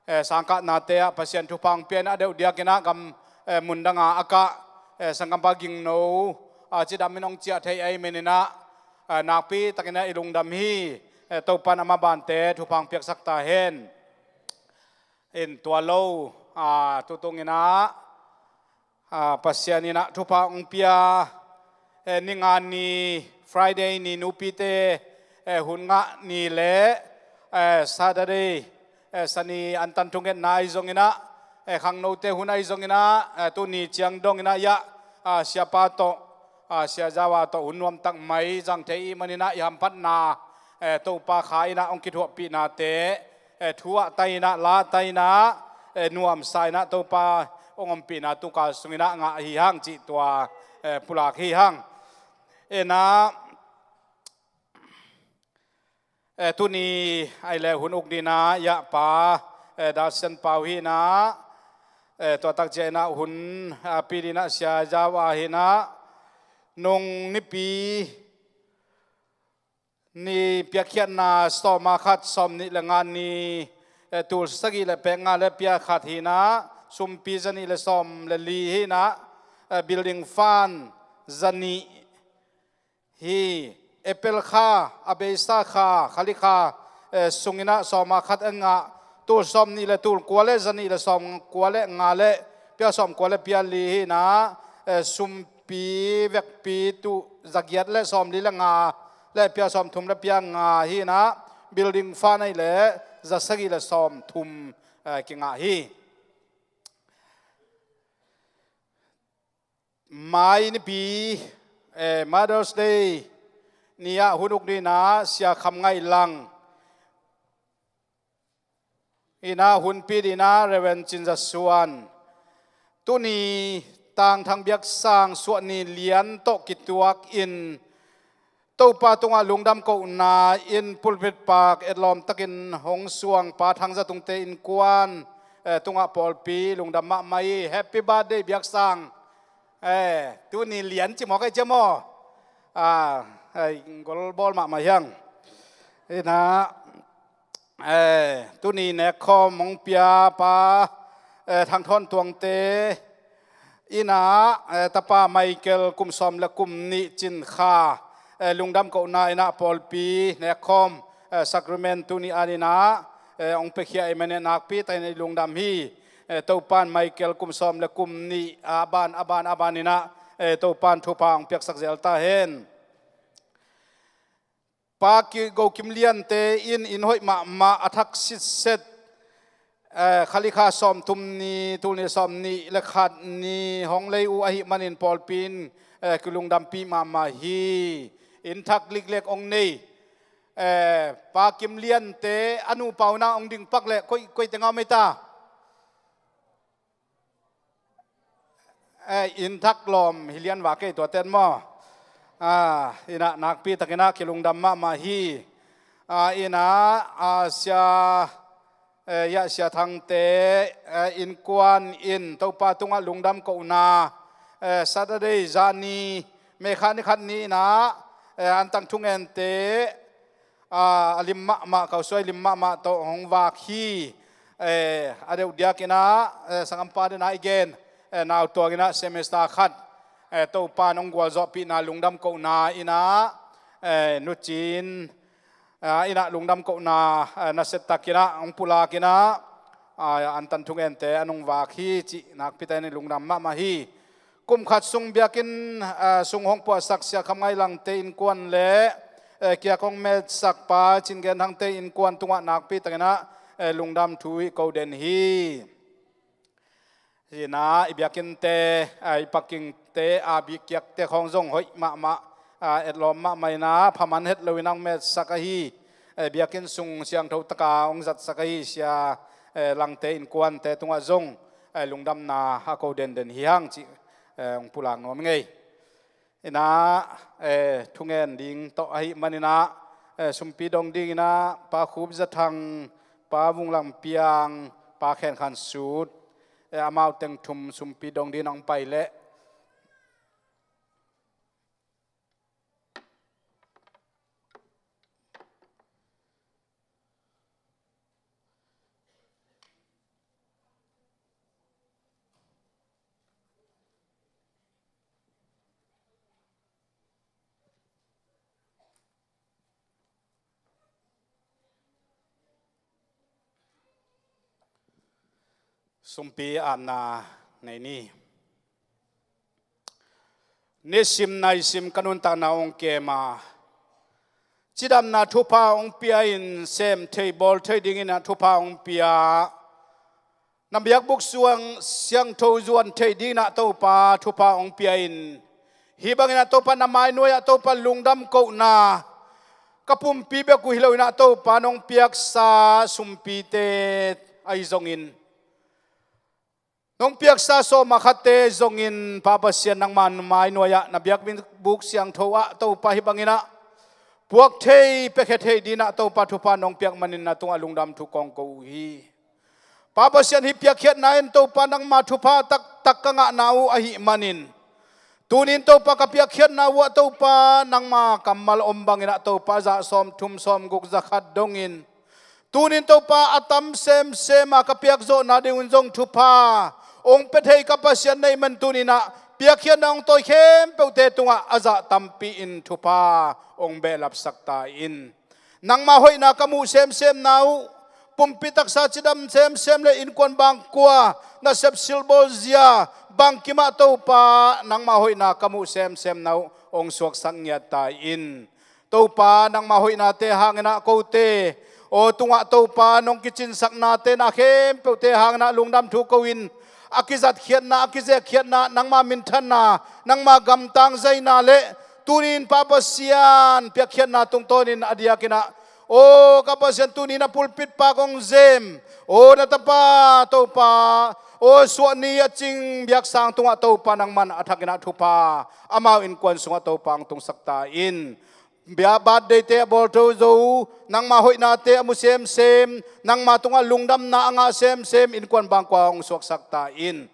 eh, sangkahnate ah Pasian thupha hong pia in ah, a deuh diak in ah gam, eh, mun dang a a kah, eh, sanggampa Gingno, ah, cidam in hong ciah thei ahih manin ah, ah, nakpi tak in ah i lungdam hi. Eh, Topan amah bante thupha hong piaksak ta hen. In tua lo, ah, tutung in ah, ah, Pasian in ah thupha hong pia, eh, ni nga ni, Friday ni nupite, eh, hun ngah ni le, eh, Saturday, eh, Sani antan thungetna ahi zong in ah, eh, khangnote hun ahi zong in ah, eh, tuni ciang dong in ah ya, ah, siapa tawh, ah, Sia Zawa tawh hun nuamtak mai zang thei i hih manin ah i hamphatna, eh, Topa Kha in ah hong kithuahpihnate, eh, thuah ta in ah, la ta in ah, eh, nuamsa in ah Topa hong ompihna tukal sung in ah ngah hi hang cih tua, eh, pulak hi hang. In ah, eh, tuni ahih leh hun uk ding in ah ya pa, eh, Dalsian Pau hi in ah, eh, tua tak ciang in ah hun, ah, pia ding in ah Sia Zawa hi in ah, nung Nipi ni piakkhiatna sawm a khat, sawm nih le nga ni, eh, tul sagih le pek nga le pia khat hi in ah, sumpi za nih le sawm le li hi in ah, eh, building fund za nih hi. April kha, a beisa kha, Kha Li kha, eh, sung in ah sawm a khat a ngah, tul sawm nih le tul kua le za nih le sawm kua le nga le pia sawm kua le pia li hi in ah, eh, sumpi vekpi tul za giat le sawm li le nga le pia sawm thum le pia nga hi in ah, building fund ahih leh za sagih le sawm thum, eh, kingah hi. Mai Nipi, eh, Mother's Day ni ah hun uk ding in ah Sia Kham Ngaih Lang in ah hun pia ding in ah Reverend Cin Za Suan. Tuni tangthang biaksang suah ni lian tawh kituak in Topa tungah lungdam kohna in pulpit pak etlawm takin hong suang Pa Thang Za Tung te innkuan, eh, tungah pawlpi lungdam mahmah hi. Happy birthday biaksang. Eh, tuni lian ci mawk ai cia maw? Ah, eh, gol bawl mahmah hiang. Ina, eh, tuni nekkhawm hong pia pa, eh, Thang Thawn Tuangte, ina, eh, tapa Michael kum sawm le kum nih Cin Kha, eh, lungdam kohna ina pawlpi nekkhawm, eh, sacrament tuni an ina, eh, hong piakhia i mene nakpi takin i lungdam hi. Eh, Topan Michael kum sawm le kum nih a ban, a ban, a ban ina, eh, Topan thupha hong piaksak zel ta hen. Pa Ki-, Go Kim Liante in inn hoih mahmah a thak sitset, eh, Khalikha sawmthum ni, tul nih sawmnih le khat ni hong lei uh ahih manin pawlpi in, eh, kilungdampih mahmah hi. Inn thak liklek hong nei, eh, Pa Kim Liante a nupa uh na hong ding pak leh koi, koi teng a om ei ta. Eh, inn thak lawm hi lian va kei tua ten maw? Ah, ina nakpi takin a kilungdam mahmah hi. Ah, ina, ah, sia, eh, ya sia Thangte, eh, innkuan in Topa tungah lungdam kohna, eh, Saturday zani, May kha ni khat ni ina, eh, An Tang Thungente, ah, a lim mahmah, Kausuai lim mahmah tawh hong vak hi. Eh, a deuh diak ina, eh, sanggampa dena i gen, eh, nautuang ina semester khat, eh, Topan hong gualzawhpihna lungdam kohna ina, eh, nucin, ah, ina lungdam kohna, ah, nasia takin a hong pulak ina, ah, An Tang Thungente an hong vak hi cih nakpi takin i lungdam mahmah hi. Kum khat sung biakinn, ah, sung hong puahsak Sia Kham Ngai Langte innkuan le, eh, kiak hong metsak pa Cin Gen Thangte innkuan tungah nakpi takin a, eh, lungdam thu i ko den hi. Hi ina, i biakinnte, ah, i parkingte, ah, biakiakte khawng zong hoih mahmah, ah, etlawm mahmah ina, pha man het lo ina hong metsak ahi, eh, biakinn sung siangtho taka hong zatsak ahi sia, eh, Langte innkuante tungah zong, eh, lungdamna a ko denden hi hang cih, eh, hong pulak nuam i ngei. Ina, eh, thungen ding tawh ahih man ina, eh, sumpi dong ding ina, Pa Khup Za Thang, Pa Vung Lam Piang, Pa Khen Khan Sut, eh, amau teng thum sumpi dong ding ina hong pai leh. Sumpi apna nei ni. Nisim naisim ka nuntakna hong kem a, cidamna thupha hong pia in, sem thei bawl thei dingin a thupha hong pia, na biakbuk suang siangtho zuan thei dingin a Topa thupha hong pia in, hih bangin a Topa na mainuai ah Topa lungdam kohna ka pumpi bek uh hi lo ina Topa nong piaksa sumpite ahi zongin, nong piaksa sawma khatte zongin Pa Pasian nangma mainuai ah na biakbuk siangtho ah Topa hih bangin a puak thei, piakhia thei dingin a Topa thupha nong piak manin na tungah lungdam thu kong ko uh hi. Pa Pasian, hih piakkhiatna in Topa nangma thupha taktak ka ngahna uh ahih manin, tunin Topa ka piakkhiatna uh ah Topa nangma kammal om bangin a Topa zah sawmthum sawmguk za khat dongin, tunin Topa a tam semsem a ka piakzawhna dingun zong thupha hong pia thei ka Pasian na hih man tunin a piakkhiatna hong tawi khempeuhte tungah a zah tampi in thupha hong behlapsak ta in. Nangma hoihna ka muh semsemna uh, pumpi taksa cidam semsem le innkuan bangkua, nasep silbawl zia, bangkim ah Topa nangma hoihna ka muh semsemna uh hong suaksak ngiat ta in. Topa nangma hoihnate hangin a kote aw tungah Topa nong kicinsaknate na khempeuhte hangin a lungdam thu ko in, a kizatkhiatna, a kizekkhiatna, nangma minthanna, nangma gamtang zaina le tunin Pa Pasian piakkhiatna tungtawnin a diakin a, aw ka Pasian, tunin a pulpit pa kong zem, aw na tapa Topa, aw suahni a cing biaksang tungah Topa nangman a thakin a thupha amau innkuan sungah Topa hong tungsak ta in. Bia birthday-te a bawltho zo, nangma hoihnate a mu semsem, nangma tungah lungdamna a ngah semsem innkuan bangkua hong suaksak ta in.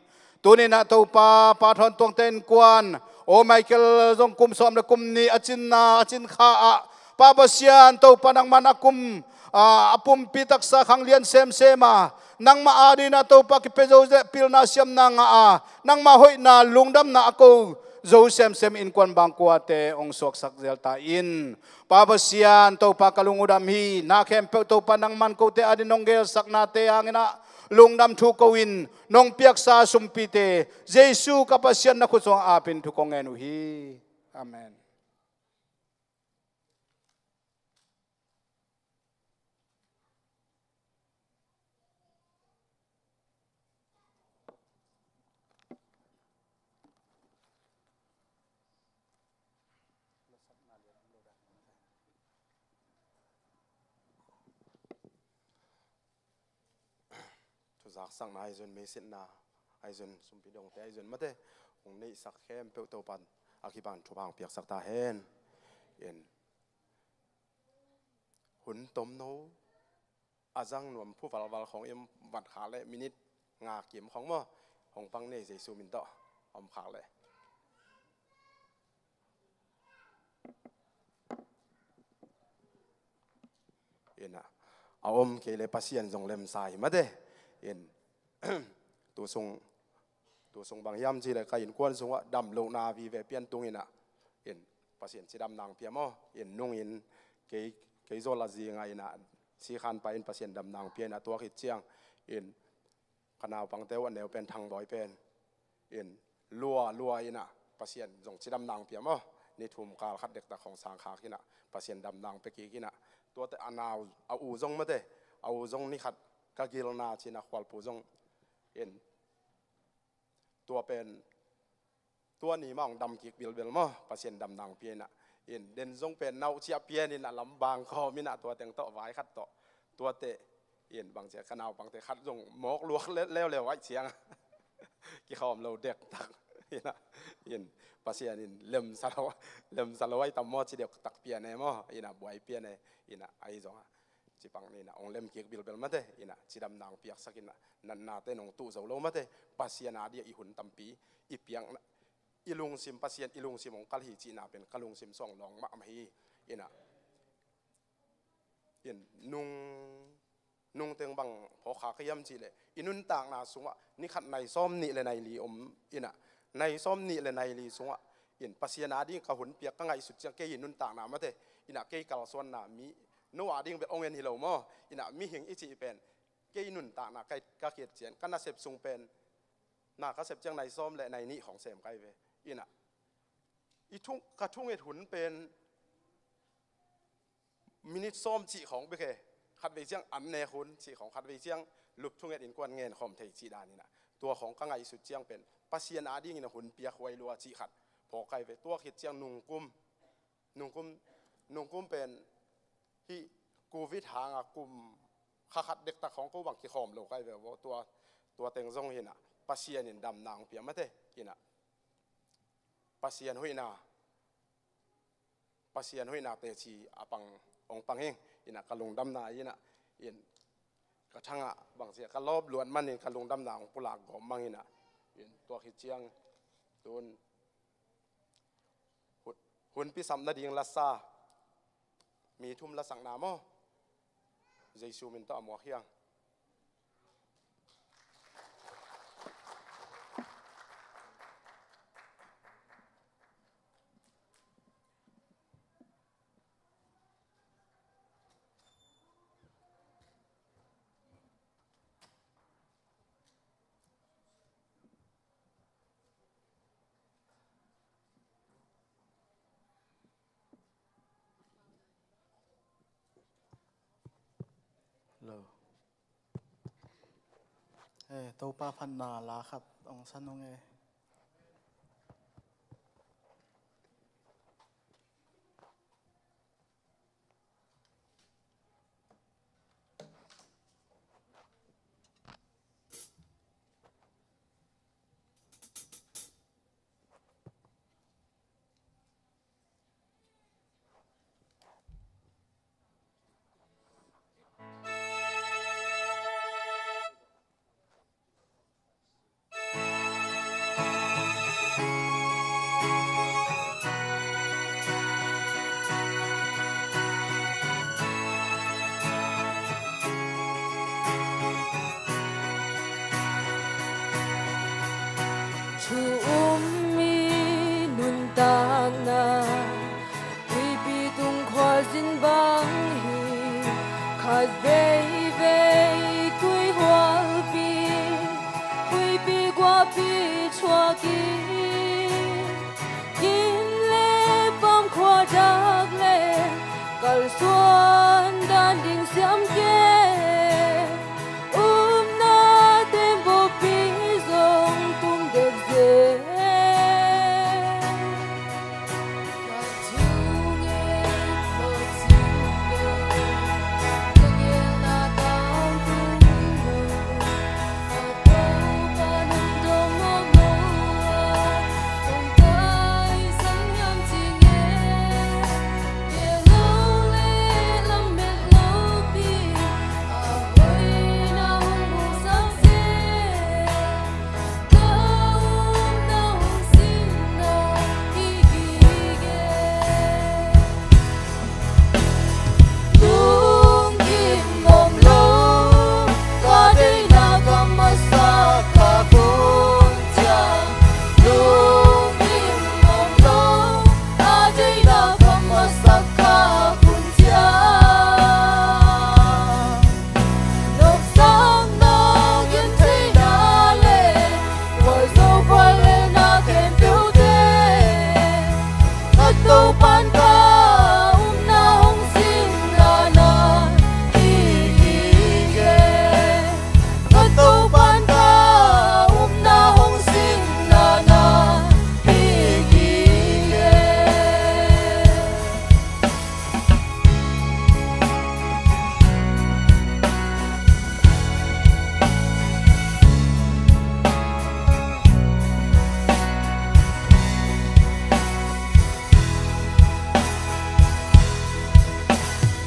Tuni-in ah Topa, Pa Thawn Tuangte innkuan, aw Michael zong kum sawm le kum nih a cinna, a cin kha ah, Pa Pasian Topa, nangman a kum, a, a pumpi taksa khanglian semsem a, nangmah adingin ah Topa kipia zo zia pilna siamna ngah a, nangmah hoihna lungdamna a ko zo semsem innkuan bangkuate hong suaksak zel ta in. Pa Pasian Topa, ka lung uh dam hi. Na khempeuh Topa, nangman kote adingin nong gelsaknate hangin ah lungdam thu ko-in, nong piaksa sumpite Jesu ka Pasian na khut suang apin thu kong ngen uh hi. Amen. Thuzaksakna ahi zong, meisitna ahi zong, sumpi dongte ahi zong, mate hong neihsak khempeuh Topan a kipan thupha hong piaksak ta hen. In hun tomno a zang nuam phu valval khong i om vat khak leh minit nga kim khong maw, hong pang ni, Jesu min tawh om khak leh. In ah, a om kei leh Pasian zong lemsa hi mate. In tu sung, tu sung bang hiam cih leh ka innkuan sungah damlohna vive pian tung in ah, in Pasian cidamna hong pia maw. In nungin kei, kei zawl a zingah in ah, sikhan pa in Pasian damna hong pia in ah, tua khit ciang in ka naupangte uh a neu pen, Thangbawi pen, in lua lua in ah Pasian zong cidamna hong pia maw. Ni thum kal khat dektak hong sang khak in ah, Pasian damna hong pia kik in ah, tuate a nau, a u zong mate, a u zong ni khat ka gilna ci-in ah, Khualpu zong in tua pen, tua ni mah hong dam kik bilbel maw, Pasian damna hong pia in ah. In den zong pen nau ciah pian in ah, lam bang khawm in ah, tua teng tawh vai khat tawh, tuate in bang ciah, ka naupangte khat zong mawk luak le-, leuleu aih ciang kikhawm lo dektak in ah, in Pasian in lemsa lo, lemsa lo aih tam maw, ci dektak pian e maw, in ah buai pian e, in ah ahi zong ah, ci pang ni in ah hong lem kik bilbel mate, in ah cidamna hong piaksak in ah, natnate nong tuh zo lo mate, Pasian ading i hun tampi i piakna, i lungsim, Pasian i lungsim hong kal hi cihna pen ka lungsim sung lawng mahmah hi. In ah, in nung, nung teng bang phawk khak hiam cih leh, i nuntakna sungah ni khat nai sawm nih le nai li om in ah, nai sawm nih le nai li sungah in Pasian ading ka hun piak ka ngaihsut ciang, kei i nuntakna mate, in ah kei kalsuanna mi, no ading bek hong en hi lo maw, in ah mihing i cih pen, kei nuntakna ka, ka khiat ciang, ka nasep sung pen, na ka sep ciang nai sawm le nai nih khong sem kai ve. In ah, i thung, ka thunget hun pen minit sawm cih khong bek e, khatvei ciang an nek hun cih khong, khatvei ciang lup thunget innkuan ngen khawm thei cih dan in ah, tua khong ka ngaihsut ciang pen Pasian ading in ah hun piak huai lua cih khat phawk kai ve. Tua khit ciang nungkum, nungkum, nungkum pen hih Covid hang a kum kha khat dektak khong ko bang kikhawm lo kai ve vo, tua, tua teng zong hi in ah Pasian in damna hong pia mate, in ah Pasian hoihna, Pasian hoihna teci a pang, hong pang hi. In ah ka lungdamna in ah, in ka thangah bang ciah ka lawp luat manin ka lungdamna hong pulak gawp mang in ah, in tua khit ciang tun hun, hunpi sap nading lasa mi thum lasakna maw, Jesu min tawh a muak hiang. Hello. Eh, Topa phatna la khat hong san ung e. takna, tuipi tung khualzin bang hi. Khat veivei tui hualpi, huipi guahpi thuakin, kin le pam khua dak le kalsuan dan ding siam kei. Upna teng bawpi zong tung dek zel.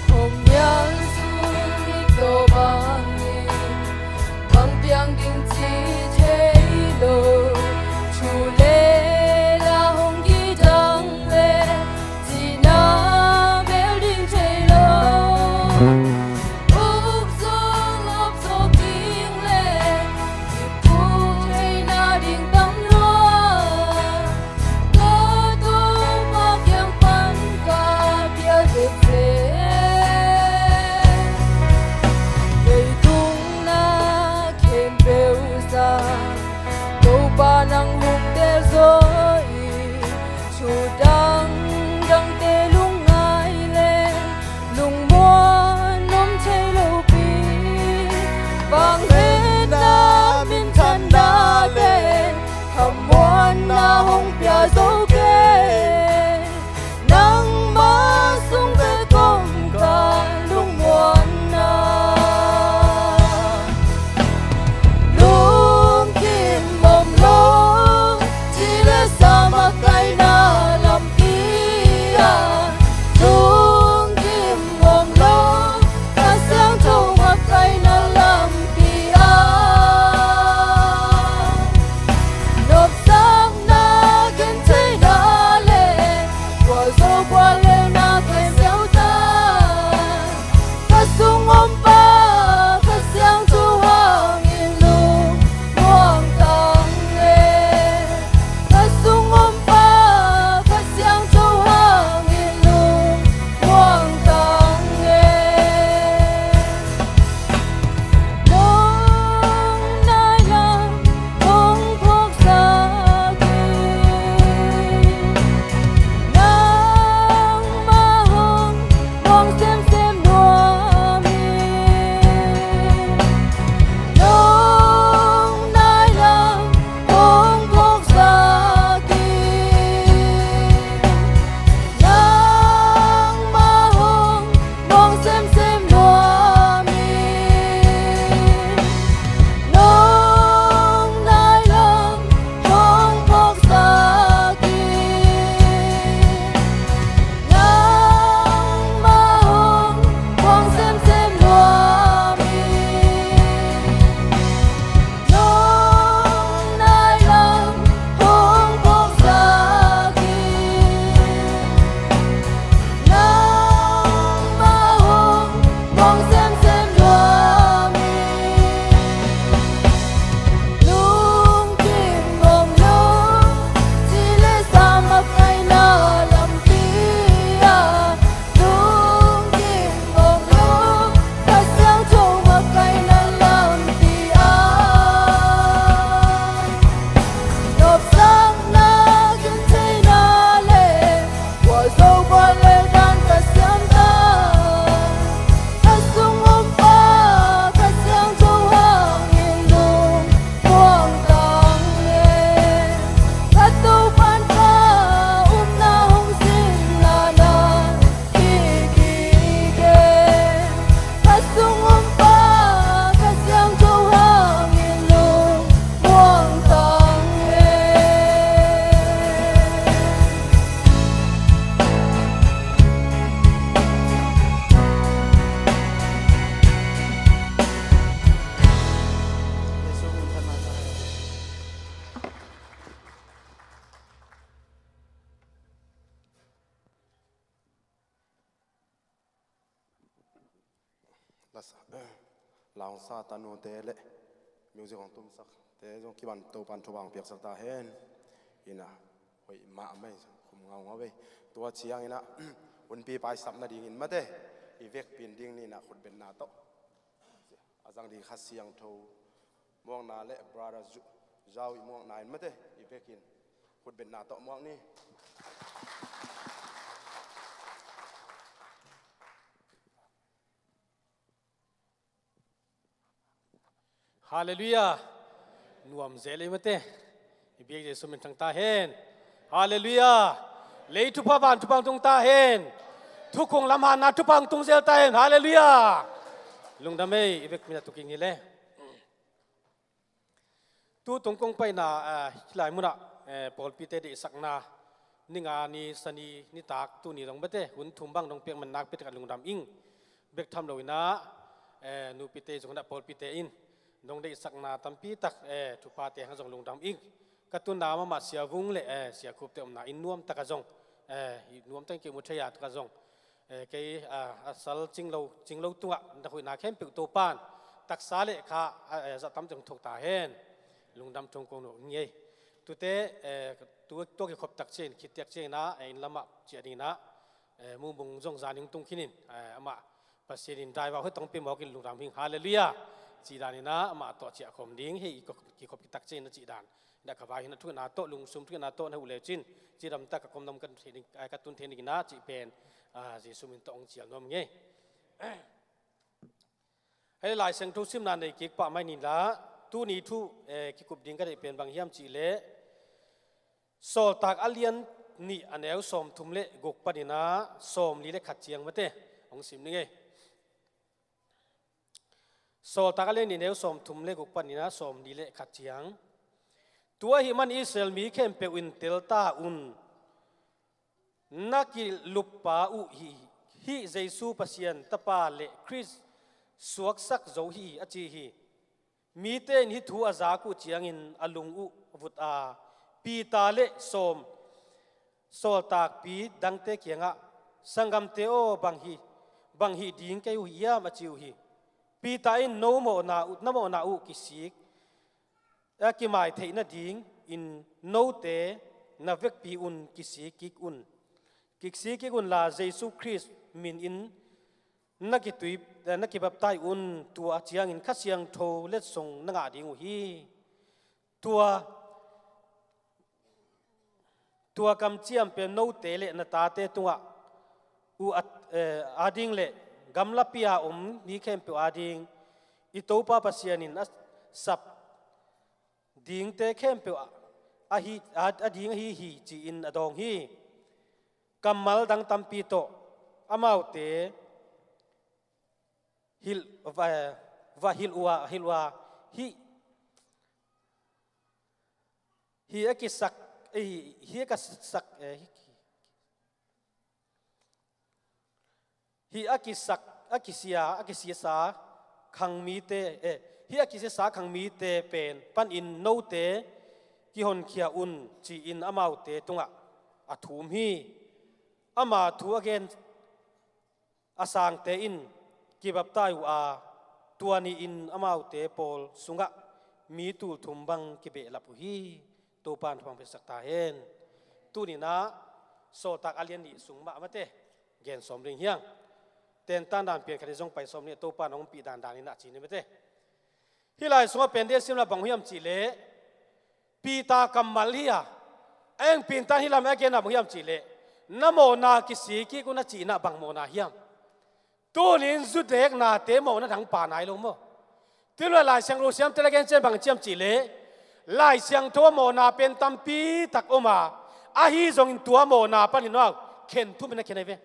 Khuamial sung i tawh bangin, bang piang ding ci thei lo. Thu le la hong kidang le, cihna bel ding thei lo. Uk zawk lawp zawk ding le, kipuk theihna ding tam lua. Ka Topa kiang pan ka pial veve. Leitung na khempeuh sang Topa nang hong tel zaw hi. Thu dangdangte lungngai le lungmuan om thei lopi, vangliatna minthanna le khamuanna hong pia zo kei. Nangmah sung vek om ka lungmuanna. Lungkim om lo, ci le sa makaihna lampi ah. Lungkim om lo, Kha Siangtho makaihna lampi ah. Nopsakna, gentheihna le gualzo gualelna khempeuh tawh, ka sung ompa Kha Siangtho hangin lungmuang tang e. Ka sung ompa Laungsa tanute le music hong tumsakte zong kiban Topan thupha hong piaksak ta hen. Ina hoih mahmah, khum ngaungau vei. Tua ciangina hunpi paisap nadingin mate, i vekpi in ding nina khutbetna tawh a zang ding Kha Siangtho muakna le brother Zu-, Zau i muakna in mate, i vekin khutbetna tawh muak ni. Halleluiah. Nuam zel ei mate. I biak Jesu min thang ta hen. Halleluiah. Lei thupha van thupha hong tung ta hen. Thukhun lam hanna thupha hong tung zel ta hen. Halleluiah. Lungdam ei, i vek min a tuking hi le. Tu tung kong paina, eh, hih lai munah, eh, pawlpite deihsakna ni nga ni sani nitak tuni dong bete hun thum bang dong piak man nakpi takin lungdam ing. Bek tham lo inah, eh, nupite zong inah pawlpite in dong deihsakna tampi tak, eh, thupate hang zong lungdam ing. Ka tuna mahmah Sia Vung le, eh, Sia Khupte omna inn nuam taka zong, eh, nuam takin kei mu thei a taka zong, eh, kei, ah, a sal cinglo, cinglo tungah na huihna khempeuh Topan taksa le kha, ah, eh, zahtam teng thok ta hen. Lungdam thong kong no ngei. Tute, eh, tu, tua kikhop tak ciangin, khit tiak ciangin ah, eh, inn lamah ciah dingin ah, eh, Mung Bung zong zan hong tung khinin, eh, amah Pasian in daiva hoih tong pia mawkin lungdam hing, halleluiah. Cih danin ah amah tawh ciah khawm ding hi, i kikhop kitak ciangin ah cih dan. Dah ka vai hi na thuhna tawh, lungsum thuhna tawh na huh le cin, cidam tak ka komdam ka tun thei ding, eh, ka tun thei ding inah cih pen, ah, Jesu min tawh hong cial nuam ngei. Hei Lai Siangtho simna nei kik pah mai ni la, tuni thu, eh, kikup ding ka deih pen bang hiam cih leh, Sawltak a lian nih a neu sawmthum le guk panin ah sawmli le khat ciang mate hong sim ni ngei. Sawltak a lian nih neu sawmthum le guk panin ah sawmli le khat ciang. Tua ahih man Israel mi khempeuh in telta un. Na kiluppa uh hi, hih Jesu Pasian Tapa le Khrist suaksak zo hi a ci hi. Mite in hih thu a zak uh ciangin a lung uh vut a, Peter le sawm sawltakpi dangte kiangah, "Sanggamte aw, bang hi, bang hih ding kei uh hiam?" a ci uh hi. Peter in, "No mawhna uh, na mawhna uh kisik, a kimai theih nadingin note na vekpi un kisik kik un. Kisik kik unla Jesu Khrist minin na kitui, na kibaptai un, tua ciangin Kha Siangtho letsong na ngah ding uh hi. Tua, tua kamciam pen note le na tate tungah uh a, eh, ading le gamlapi-a om mi khempeuh ading i Topa Pasian in a sap dingte khempeuh a, a hi, a, a ding ahi hi," ci-in a dawng hi. Kammal dang tampi tawh amaute hilh, va, va hilh uh a, hilh uh a, hih, hih a kisak, eh, hih a kisak, eh, hih, hih a kisak, a kisia, a kisiasa khang mite, eh, hih a kisiasa khang mite pen panin note kihonkhia un, ci-in amaute tungah a thum hi. Ama thu a gen a sangte in kibaptai uh a, tua ni-in amaute pawl sungah mi tulthum bang kibehlap uh hi. Topan thupha hong piaksak ta hen. Tuninah Sawltak a lian nih sung mah mate gen sawm ding hiang. Tentan dan pian khat hi zong pai sawm nih, Topan hong pih dandan inah ci ni mate. Hih lai sungah pen dei a simna bang hiam cihleh, Peter kammal hi a, a eng Peter hih lamah a genna bang hiam cihleh, na mawhna kisik kik un a cihna bang mawhna hiam? Tunin zudeknate mawhna dang pa nai lo maw? Tunin Lai Siangtho siamte la gen cian bang ciam cihleh, Lai Siangtho a mawhna pen tampi tak om a, ahi zongin tua mawhna panin aw khen thumin a khen ahi ve.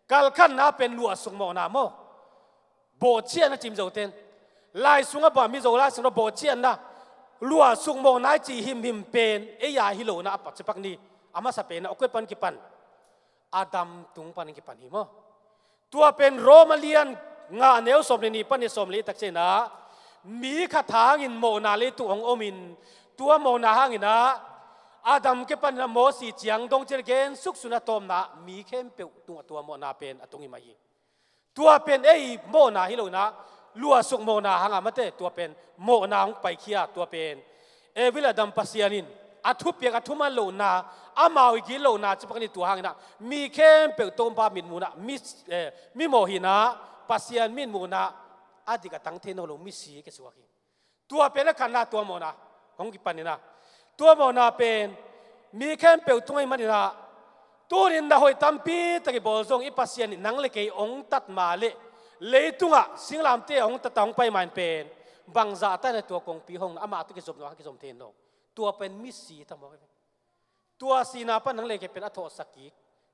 Kalkhanna pen luahsuk mawhna maw? Bawhcian a cim zoten. Lai sungah bawh mi zo lai sungah bawhcianna, luahsuk mawhna i cih himhim pen ei a hi lohna a pakcipak ni. A masa pen a awkward pan kipan, Adam tung panin kipan hi maw? Tua pen Rom a lian nga neu sawm le nih pan i sawm le tak cianah, mi khat hangin mawhna leitung hong omin, tua mawhna hanginah Adam kipanin a Mosi ciang dong cian gen suksun a tawpna mi khempeuh tungah tua mawhna pen a tung hi mah hi. Tua pen ei mawhna hi lo inah, luahsuk mawhna hangah mate, tua pen mawhna hong paikhia, tua pen Evi le Adam Pasian in a thupiak a thuman lohna, amau i gilo na ci pakin tua hang inah mi khempeuh Topa mitmuhna, mi, eh, mi mawh hi inah Pasian mitmuhna a dik a tang thei nawn lo misi ka suak hi. Tua pen a khatna tua mawhna hong kipan inah, tua mawhna pen mi khempeuh tungah i man inah, tunin na hoih tampi tak i bawl zong i Pasian in nang le kei hong tat ma le, leitungah singlamteh hong tat a hong pai ma in pen bangzah ta inah tua kongpi hong amah tawh kizop nawn, kizom thei nawn lo. Tua pen misi ta maw? Tua sihna pan nang le kei pen a thawhsak kik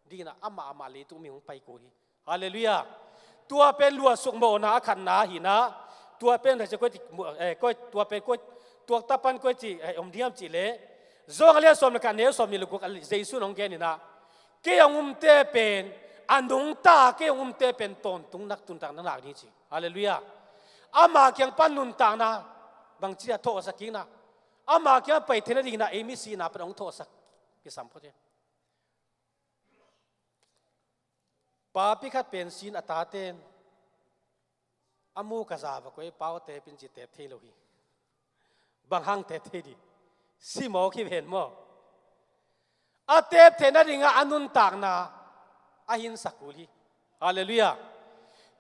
ding inah amah, amah leitung mi hong pai kul hi. Halleluiah. Tua pen luahsuk mawhna a khatna hi inah, tua pen, eh, koi, tua pen koi, tuak ta pan koi ci, eh, om diam cih leh, Johan a lian sawm le khat, a neu sawmnih le guk ah Jesu in hong gen inah, kei hong umte pen a nungta, kei hong umte pen tawntung nak, nuntak nak ding hi ci. Halleluiah. Ama kiang pan nuntakna, bangci a thawhsak kikna, ama kiang pai theihna ding inah ei misina pan hong thawhsak kisam phot hi. Papi khat pen si in a taten a muk a za va koih, pau a tep in ci, tep thei lo hi. Bang hang tep thei ding? Si mawk hi ven maw? A tep theihna dingah a nuntakna a hinsak kul hi. Halleluiah.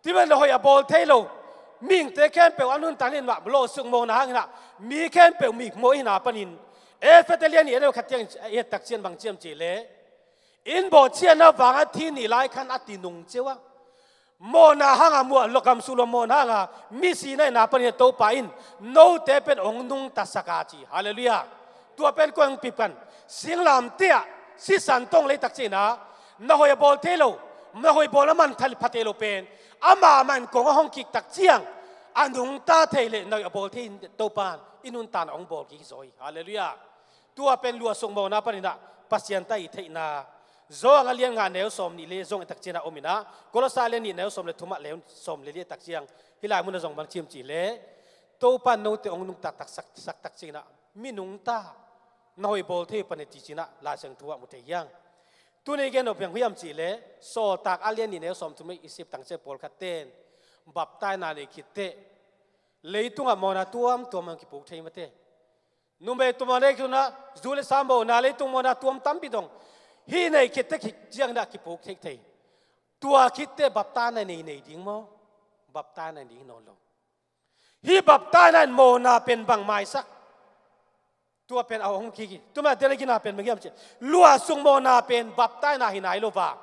Tua manin na hoih a bawl thei lo, mihingte khempeuh a nuntakna in mah luahsuk mawhna hang inah mi khempeuh mi mawh hi inah panin, Efesa a lian nih, a neu khat ciang i et tak ciang bang ci hiam cih leh, in bawhcianna vangah thi nih lai khan a ti nung ciang a, mawhna hangah, muah lo, gamsuk lo mawhna hangah misi na hihna panin Topa in note pen hong nungtasak a ci. Halleluiah. Tua pen koi hong pipkan? Singlamteh ah sisan tawh hong lei tak ciang inah, na hoih a bawl thei lo, na hoih bawl a man thei, pha thei lo pen amah, amah in kong a hong kik tak ciang a nungta thei leh na hoih a bawl thei in Topa in i nuntakna hong bawl kik hi zaw hi. Halleluiah. Tua pen luahsuk mawhna pan inah Pasian ta i theihna. Johan a lian nga, a neu sawmnih le li zong i et tak ciang a om inah, Kolose a lian nih, a neu sawm le thum ah, a neu sawm le li i et tak ciang, hih lai munah zong bang ci hiam cih leh, Topa in note hong nungtasak, sak tak ciang inah mi nungta, na hoih bawl thei pan hi ci ci inah Lai Siangtho ah mu thei hi hang. Tuni gen nop hiam cih leh, Sawltak a lian nih, a neu sawmthum i sep tak ciang pawlkhat ten baptaina nei khit teh leitungah mawhna tuamtuam hong kipuk thei mate. Numei tua mawhna, zu le sa mawhna, leitung mawhna tuam tampi dong hih nei khit teh, khit ciang inah kipuk thei thei. Tua khit teh baptaina nei, nei ding maw? Baptaina nei ding hi nawn lo. Hih baptaina in mawhna pen bang maisak? Tua pen a hong kik hi. Tua manin a gina pen bang hiam cih leh, luahsuk mawhna pen baptaina hi nai lo va.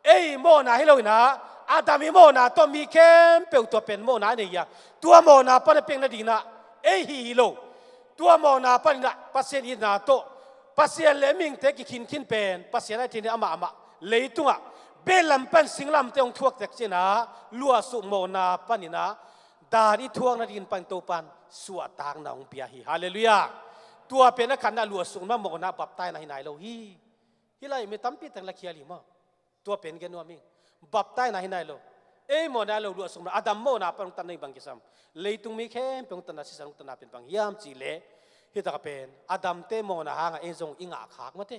Ei mawhna hi lo inah, Adam i mawhna tawh mi khempeuh tua pen mawhna a nei hi a, tua mawhna pan a piang nading inah ei hih hi lo. Tua mawhna pan inah Pasian itna tawh, Pasian le mihingte kikhinkhin pen Pasian a i theihna ding amah, amah leitungah, belam pan singlamteh hong thuak tak ciang inah, luahsuk mawhna pan inah dan i thuak nading pan Topa in suahtakna hong pia hi. Halleluiah. Tua pen a khatna, luahsuk mawhna, baptaina hi nai lo hi. Hih lai mi tampi tak in la khial hi maw? Tua pen gen nuam ing. Baptaina hi nai lo. Ei mawhna hi lo, luahsuk mawhna, Adam mawhna pan hong tatna in bang kisam? Leitung mi khempeuh hong tatna, sisan hong tatna pen bang hiam cih leh, hih takah pen Adam-te mawhna hangah ei zong i ngah khak mate.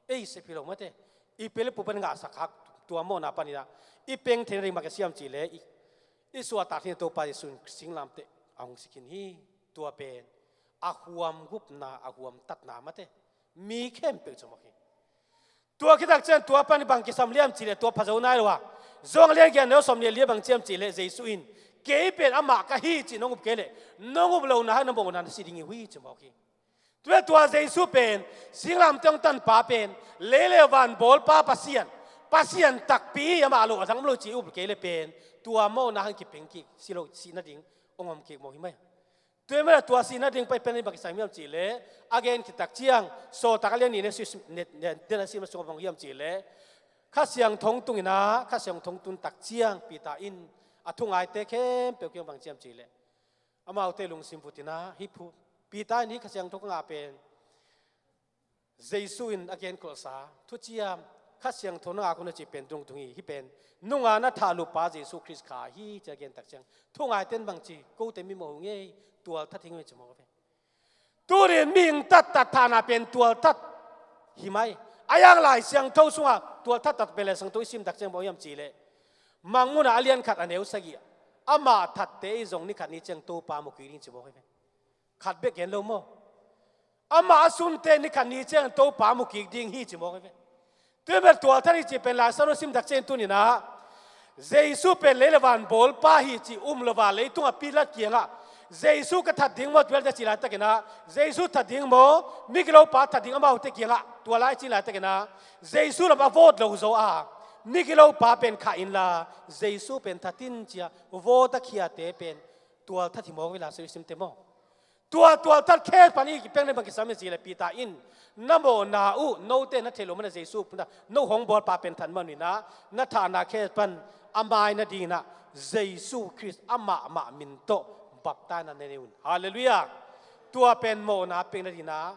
Ei sep hi lo mate. I pi le pu pan ngahsak khak, tua mawhna pan inah i peng theihna ding bang a siam cih leh, i, i suahtak theihna Topa Jesu in singlamteh a hong si khin hi. Tua pen a huam gupna, a huam tatna mate. Mi khempeuh cih mawk hi. Tua khit tak ciang tua pan bang kisam liam cih leh, tua pha zo nai lo a, Johan a lian giat, a neu sawmnih le li ah bang ci hiam cih leh, Jesu in, kei pen amah ka hi cih nong up kei leh, nong up lohna hangah na mawhna na si ding hi uh hi ci mawk hi. Tua, tua Jesu pen singlamteh hong tanpa pen, lei le van bawlpa Pasian, Pasian takpi hi, amah lo a dang om lo cih i up kei leh pen, tua mawhna hang kipeng kik, si lo, sih nading hong om kik mawk hi mai. Tua manin tua sih nading pai pen bang kisam hiam cih leh, a gen khit tak ciang, Sawltak a lian nih, a neu sawm, ne, ne, ne, a sim sung bang hiam cih leh, Kha Siangtho hong tung inah, Kha Siangtho hong tun tak ciang Peter in a thungaite khempeuh kiang bang ci hiam cih leh, amaute lungsim vut inah, hih phu, Peter in hih Kha Siangtho ka ngah pen, Jesu in a genkholhsa thuciam, Kha Siangtho na ngak un a cih pen dungdung hi, hih pen nungah na thahlupa Jesu Khrist kha hi ci a gen tak ciang, thungaite in bang ci, kote mi mawh hi ung ei, tualthat hi ung ei ci mawk ve. Tunin mihing tattat thahna pen tualthat hi mai. A yang Lai Siangtho sungah tualthat tat pen Lai Siangtho i sim tak ciang bang hiam cih leh, Mangmuhna a lian khat a neu sagih, amah thatte i zong ni khat ni ciang Topa mu kik ding ci mawk hi ve. Khat bek gen lo maw? Amah a sunte ni khat ni ciang Topa mu kik ding hi ci mawk hi ve. Tua bel tualthat hi ci pen Lai Siangtho sim tak ciang tuni-in ah, Jesu pen lei le van bawlpa hi ci um lo a, leitung a Pilat kiangah Jesu ka that ding maw, tual ta ci laitakin ah, Jesu that ding maw, migilopa that ding, amaute kiangah tua lai ci laitakin ah, Jesu lam a vawt lo zaw a, migilopa pen khah inla, Jesu pen that in ci a vawt a khiate pen tualthat hi mawk ve, Lai Siangtho simte maw. Tua tualthat khes pan i kipeng na bang kisam hi ci le, Peter in na mawhna uh, note na theih loh man a Jesu puna no hong bawlpa pen that man uh in ah, na thahna khes pan a mai nadingin ah Jesu Khrist amah mah min tawh baptaina na nei un. Halleluiah. Tua pen mawhna peng nadingin ah,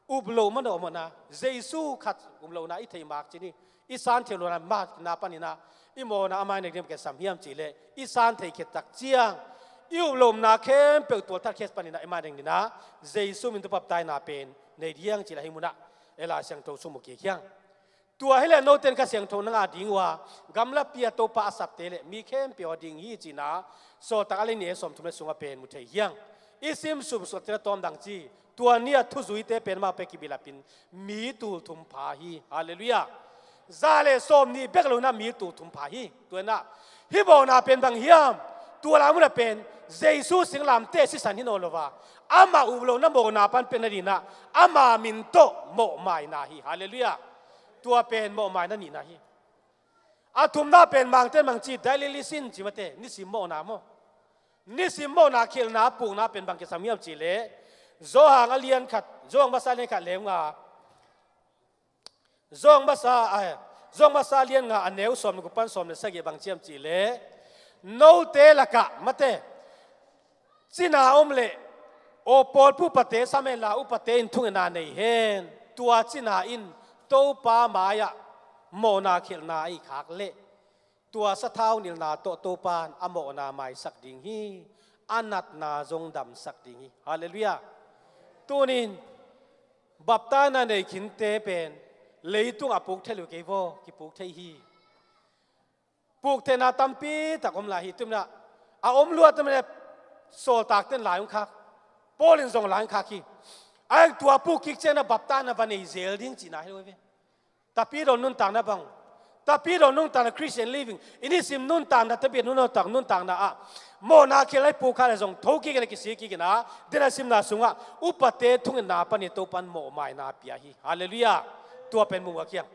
up loh man a om mawhna, Jesu khat um lohna i theih mak cin hi. I san theih lohna mawhna panin ah, i mawhna a mai nading bang kisam hiam ci le, i san thei khit tak ciang i up lohna khempeuh tualthat khes panin ah i mai nadingin ah, Jesu min tawh baptaina pen nei ding hi ci le, hih munah e Lai Siangtho sung mu kik hiang. Tua hi le note in Kha Siangtho na ngah ding uh a, gamlapi a Topa a sapte le mi khempeuh a ding hi ci-in ah, Sawltak a lian nih a neu sawmthum le sungah pen mu thei hiang. I sim sumsuah te na tawm dang ci, tua ni a thuzuite pen amau pia kibilapin mi tul thum pha hi. Halleluiah. Za le sawmnih bek lo-in ah mi tul thum pha hi. Tua in ah, hih mawhna pen bang hiam? Tua lai munah pen Jesu singlamteh sisan hi nawn lo a, amah up lohna mawhna pan peng nadingin ah, ama min tawh mawhmaina hi. Halleluiah. Tua pen mawhmaina nihna hi. A thumna pen Mangte in bang ci, daily lisin ci mate, nisim mawhna maw. Nisim mawhna khilhna pukna pen bang kisam hiam ci le, Johan a lian khat, Johan masa a lian khat le nga, Johan masa, ai, Johan masa a lian nga a neu sawm le guk pan sawm le sagih bang ci hiam ci le, note lakah mate, cina om le, aw pawlpi upate sam hen la, upate in thungetna nei hen. Tua cina in Topa mai-ah mawhna khilhna a i khak leh, tua sathau nilhna tawh Topa in a mawhna maisak ding hi. A natna zong damsak ding hi. Halleluiah. Tuni-in baptaina nei khinte pen leitung a puk thei lo kei vaw, kipuk thei hi. Puk theihna tampi tak om lai hi. Tua manin ah, a om luat tua manin ah, sawltakte in lai hong khak, Paul in zong lai hong khak hi. A hang tua puk kik ciangin ah baptaina va nei zel ding cihna hi lo ve. Tapidawn nuntakna bang, tapidawn nuntakna, Christian living, i nisim nuntakna, tapidawn nuntak, nuntakna ah mawhna khilh a i puk kha le zong tho kik in ah, kisik kik in ah, den a simna sungah upate thungetna panin Topa in mawhmaina pia hi. Halleluiah. Tua pen mu ngak hiang.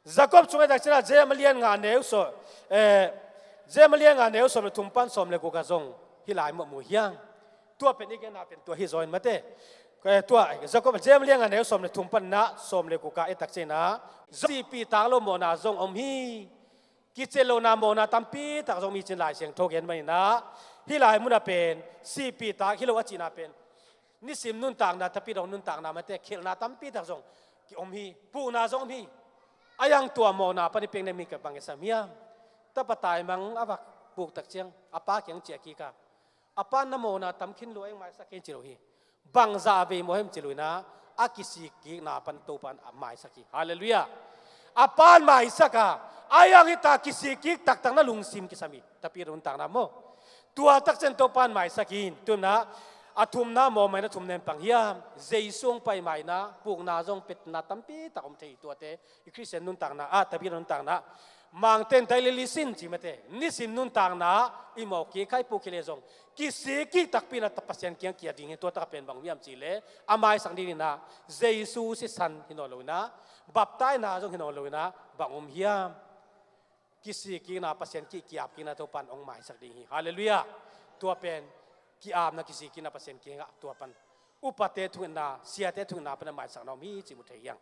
Jakob sung i et tak ciangin ah, James a lian nga a neu sawm, eh, James a lian nga a neu sawm le thum pan sawm le guk ah zong hih lai mah mu hiang. Tua pen i genna pen tua hi zaw in mate. Eh, tua, Jakob, James a lian nga a neu sawm le thum panin ah sawm le guk ah i et tak ciangin ah, sihpihtak lo mawhna zong om hi. Kician lohna mawhna tampi tak zong om hi ci-in Lai Siangtho gen manin ah, hih lai munah pen sihpihtak hi lo a cihna pen nisim nuntakna, tapidawn nuntakna mate, khilhna tampi tak zong ki om hi, pukna zong om hi. A hang tua mawhna pan i pek nading bang kisam hiam? Tapa taimang a va puk tak ciang a pa kiang ciah kik a, a pa in na mawhna tam khin lo, eng maisak kei in ci lo hi. Bangzah vei mawh hiam ci lo-in ah, a kisik kikna pan Topa in a maisak hi. Halleluiah. A pa in maisak a, a hang hita kisik kik taktak na lungsim kisam hi. Tapidawn nuntakna maw. Tua tak ciang Topa in maisak hi. Tua manin ah, a thumna mawhmaina thumna pen bang hiam? Jesu hong pai maina, pukna zong petna tampi tak om thei hi. Tuate i Christian nuntakna ah, tapidawn nuntakna ah, Mangte in daily lisin ci mate, nisim nuntakna ah i mawh kik kha, i puk khin le zong kisik kik takpi in ah Pasian kiang kia ding hi. Tua tak pen bang hiam ci le, a maisak ding in ah Jesu sisan hi nawn lo-in ah, baptaina zong hi nawn lo-in ah, bang om hiam? Kisik kikna, Pasian ki, ki-ap kikna Topa in hong maisak ding hi. Halleluiah. Tua pen ki-apna, kisik kikna Pasian kiangah, tua pan upate thungetna, siate thungetna pan a maisakna om hi cih mu thei hiang.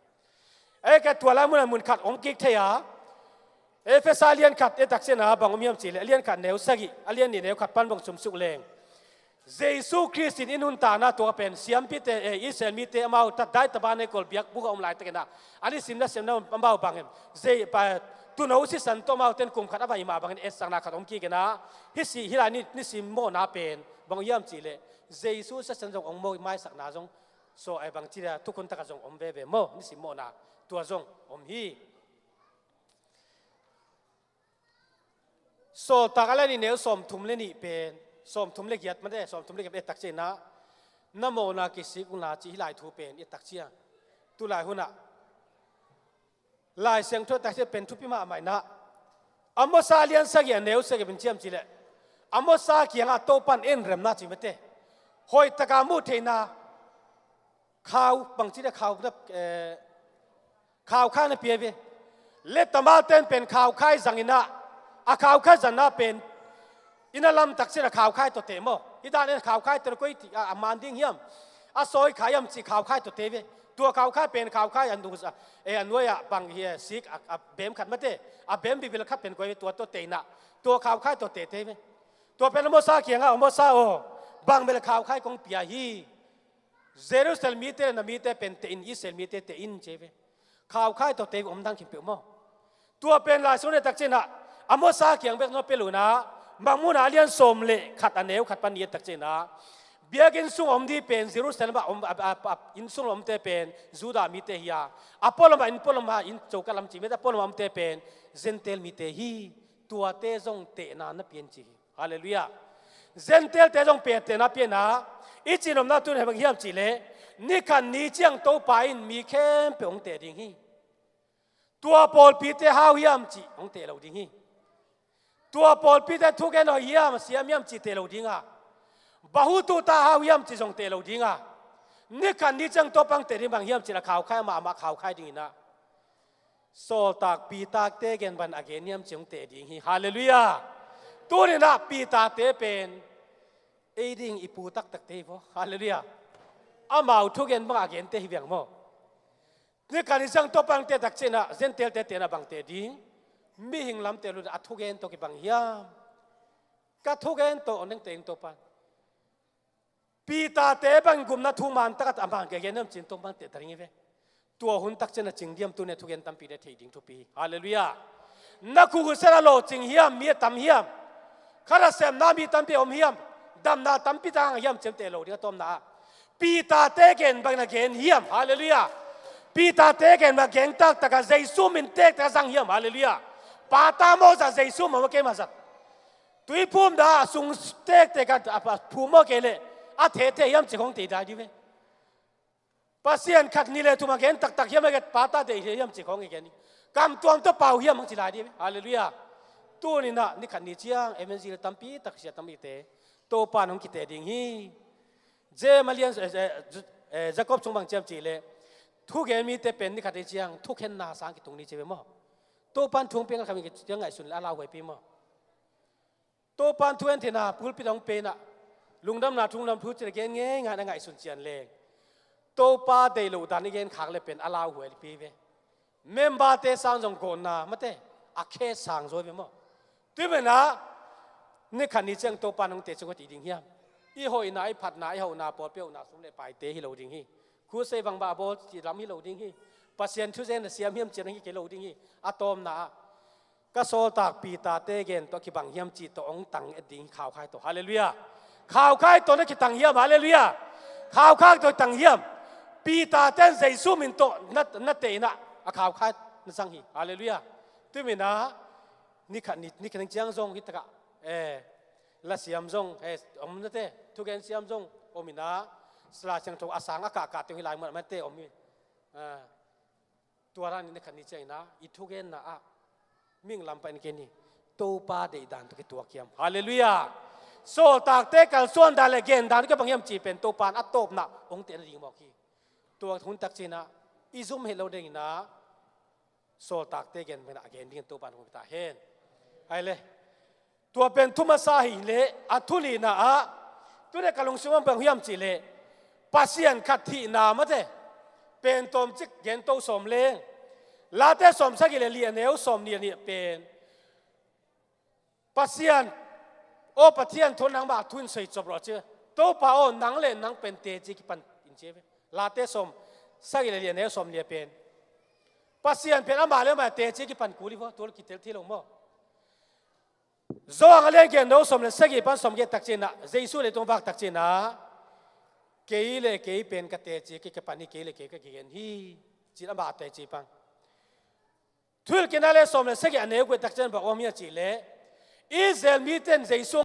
Ei, ka tua lai mun ah mun khat om kik thei a, Efesa a lian khat i et tak ciangin ah bang om hiam ci le, a lian khat neu sagih, a lian nih neu khat pan bang sumsuk leng, Jesu Khrist in i nuntakna, tua pen siampite, eh, Israel mite amau ta dai tabernacle biakbuk a om laitakin ah, a nisim nasepna amau bangin, Je-, pa, tuuno sisan tawh amaute in kum khat a va hi mah bangin etsakna khat om kik in ah, hih si, hih lai ni, nisim mawhna pen bang hiam ci le, Jesu sisan zong hong mawh, maisakna zong, so, eh, bang ci le, thukhun tak ah zong om veve maw, nisim mawhna tua zong om hi. Sawltak a lian nih neu sawmthum le nih pen, sawmthum le giat mate, sawmthum le giat pen i et tak ciangin ah, na mawhna kisik un la ci hi lai thu pen i et tak ciang, tu lai hun ah Lai Siangtho i et tak ciang pen thupi mahmah in ah, Amos a lian sagih a neu sagih pen ciam cih leh, Amos a kiangah Topa'n en remna ci mate, hoih takin muh theihna khau, bangci le khau na, eh, khaukhai na pia ve. Lettamalte in pen khaukhai zang in ah, a khaukhai zang na pen, i na lam tak ciangin a khaukhai tawh teh maw. Hih dan in khaukhai tawh koi ti a, a man ding hiam, a sawi kha hiam cih khaukhai tawh teh ve. Tua khaukhai pen khaukhai a nu, eh, a nuai ah bang hi, eh, sik a, a bem khat mate, a bem bibil khat pen koi ve, tua tawh teh in ah, tua khaukhai tawh teh teh ve. Tua pen Amos a kiangah, Amos aw, bang bel khaukhai kong pia hi. Jerusalem mite le na mite pen teh in, Israel mite teh in ci ve. Khaukhai tawh teh ve, om dan khin peuh maw. Tua pen Lai Siangtho i et tak ciangin ah, Amos a kiang bek na pia lo in ah, Mangmuhna a lian sawm le khat a neu khat pan i et tak ciangin ah, biakinn sung om ding pen Jerusalem ah om, a, a, a, inn sung omte pen Judah mite hi a, a pualam ah, inn pualam ah, inn choka lam ci mite, a pualam ah omte pen Gentile mite hi. Tuate zong tehna na pia in ci hi. Halleluiah. Gentile-te zong pen tehna pia in ah, i cihnopna tun hi bang hiam cih leh, ni khat ni ciang Topa in mi khempeuh hong teh ding hi. Tua pawlpite hau hiam cih hong teh lo ding hi. Tua pawlpite thugen hoih hiam, siam hiam cih teh lo ding a, bang thu tuta hau hiam cih zong teh lo ding a, ni khat ni ciang Topa hong teh ding bang hiam cih leh khaukhai, amah, amah khaukhai ding in ah, Sawltak Peter-te gen bang a gen hiam cih hong teh ding hi. Halleluiah. Tuni-in ah Peter-te pen ei ding i pu taktakte hi vaw. Halleluiah. Amau thugen bang a gente hi viang maw. Ni khat ni ciang Topa hong teh tak ciangin ah Gentile-te tehna bang teh ding, mihing lam teh lo in ah, a thugen tawh kibang hiam? Ka thugen tawh hong teh ding Topa. Peter-te bang gupna thu man takin a bang gen hiam cih Topa hong teh ta ding hi ve. Tua hun tak ciangin a cing diam, tuni-in a thugen tampi le thei ding thupi hi. Halleluiah. Na khuhkhuk sungah lawhcing hiam, mi a tam hiam, kha nasepna mi tampi om hiam, damna tampi tak hiam cih teh lo ding a, tawpna ah Peter-te gen bang na gen hiam. Halleluiah. Peter-te gen bang gen taktak a, Jesu min tektek a zang hiam. Halleluiah. Peter maw zat, Jesu maw, keima zat. Tuiphumna ah sung tektek a, a, a phum maw, kei leh a thethei hiam cih khawng teh dai ding ve. Pasian khat, nih le thum a gen taktak hiam, a gen Peter deih hiam cih khawng i gen ding. Kam tuam tawh pau hiam hong ci lai ding ve. Halleluiah. Tuni-in ah ni khat ni ciang evangelist tampi tak, sia tampite Topa in hong kiteh ding hi. James a lian, eh, eh, Ju-, eh, Jacob sung bang ciam cih leh, thugen mite pen ni khat ni ciang thukhenna sang kitung ni ci ve maw. Topa in thu hong piak kha mi ciang ngaihsun leh a lauhuaipi maw. Topa in thugen theihna pulpit ah hong pia in ah, lungdamna thu hong dam thu cih leh gen ngeingai in a ngaihsun cian leng, Topa deih loh dan i gen khak leh pen a lauhuaipi ve. Member-te sang zong gawtna mate, a khe sang zaw ve maw. Tua manin ah ni khat ni ciang Topa in hong teh ciang koi ti ding hiam? I hoihna, i phatna, i hauhna, pawlpi hauhna, sum le paite hi lo ding hi. Crusade vangbah bawl cih lam hi lo ding hi. Pasian thu zen a siam hiam cih lam hi kei lo ding hi. A tawpna ah ka sawltak Peter-te gen tawh kibang hiam cih tawh hong tang et ding hi, khaukhai tawh. Halleluiah. Khaukhai tawh na kitang hiam? Halleluiah. Khaukhai tawh tang hiam? Peter-te in Jesu min tawh na, na teh in ah, a khaukhai na zang hi. Halleluiah. Tua manin ah ni khat ni, ni khat ni ciang zong hi takah, eh, lasiam zong, eh, om nate, thugen siam zong om in ah, Lai Siangtho a sang a kahkah teng hi lai mun ah mate om hi. Ah, tua dan in ni khat ni ciangin ah i thugenna ah mihing lam pan i gen hi. Topa deih dan tawh kituak hiam? Halleluiah. Sawltakte kalsuan dan le gen dan tawh kibang hiam cih pen Topa in a tawpna hong teh nading mawk hi. Tua hun tak ciangin ah i zum het lo dingin ah, sawltakte gen pen a gen dingin Topa in hong pia ta hen. Ai le. Tua pen thu masa hi leh, a thu lina ah, tuni-in ka lungsim ah bang hiam cih leh, Pasian khat hihna mate pen tawmcik gen to sawm leng. Late sawm sagih le li a neu sawm nih le nih pen, Pasian, aw Pathian, thu nangmah thu in soi cop rawh ci. Topa aw, nang le nang pen teci kipan in ci ve. Late sawm sagih le li a neu sawm nih pen, Pasian pen amah le amah teci kipan kul hi vaw, tua kitel thei lo maw. Johan a lian giat neu sawm le sagih pan sawm giat tak ciangin ah, Jesu leitung vak tak ciangin ah, kei le kei pen ka teci ka kipan hi, kei le kei ka kigen hi, ci-in amah teci pan. Thuhilhkikna a lian sawm le sagih a neu kua tak ciangin bang om hiam cih leh, Israel mite in Jesu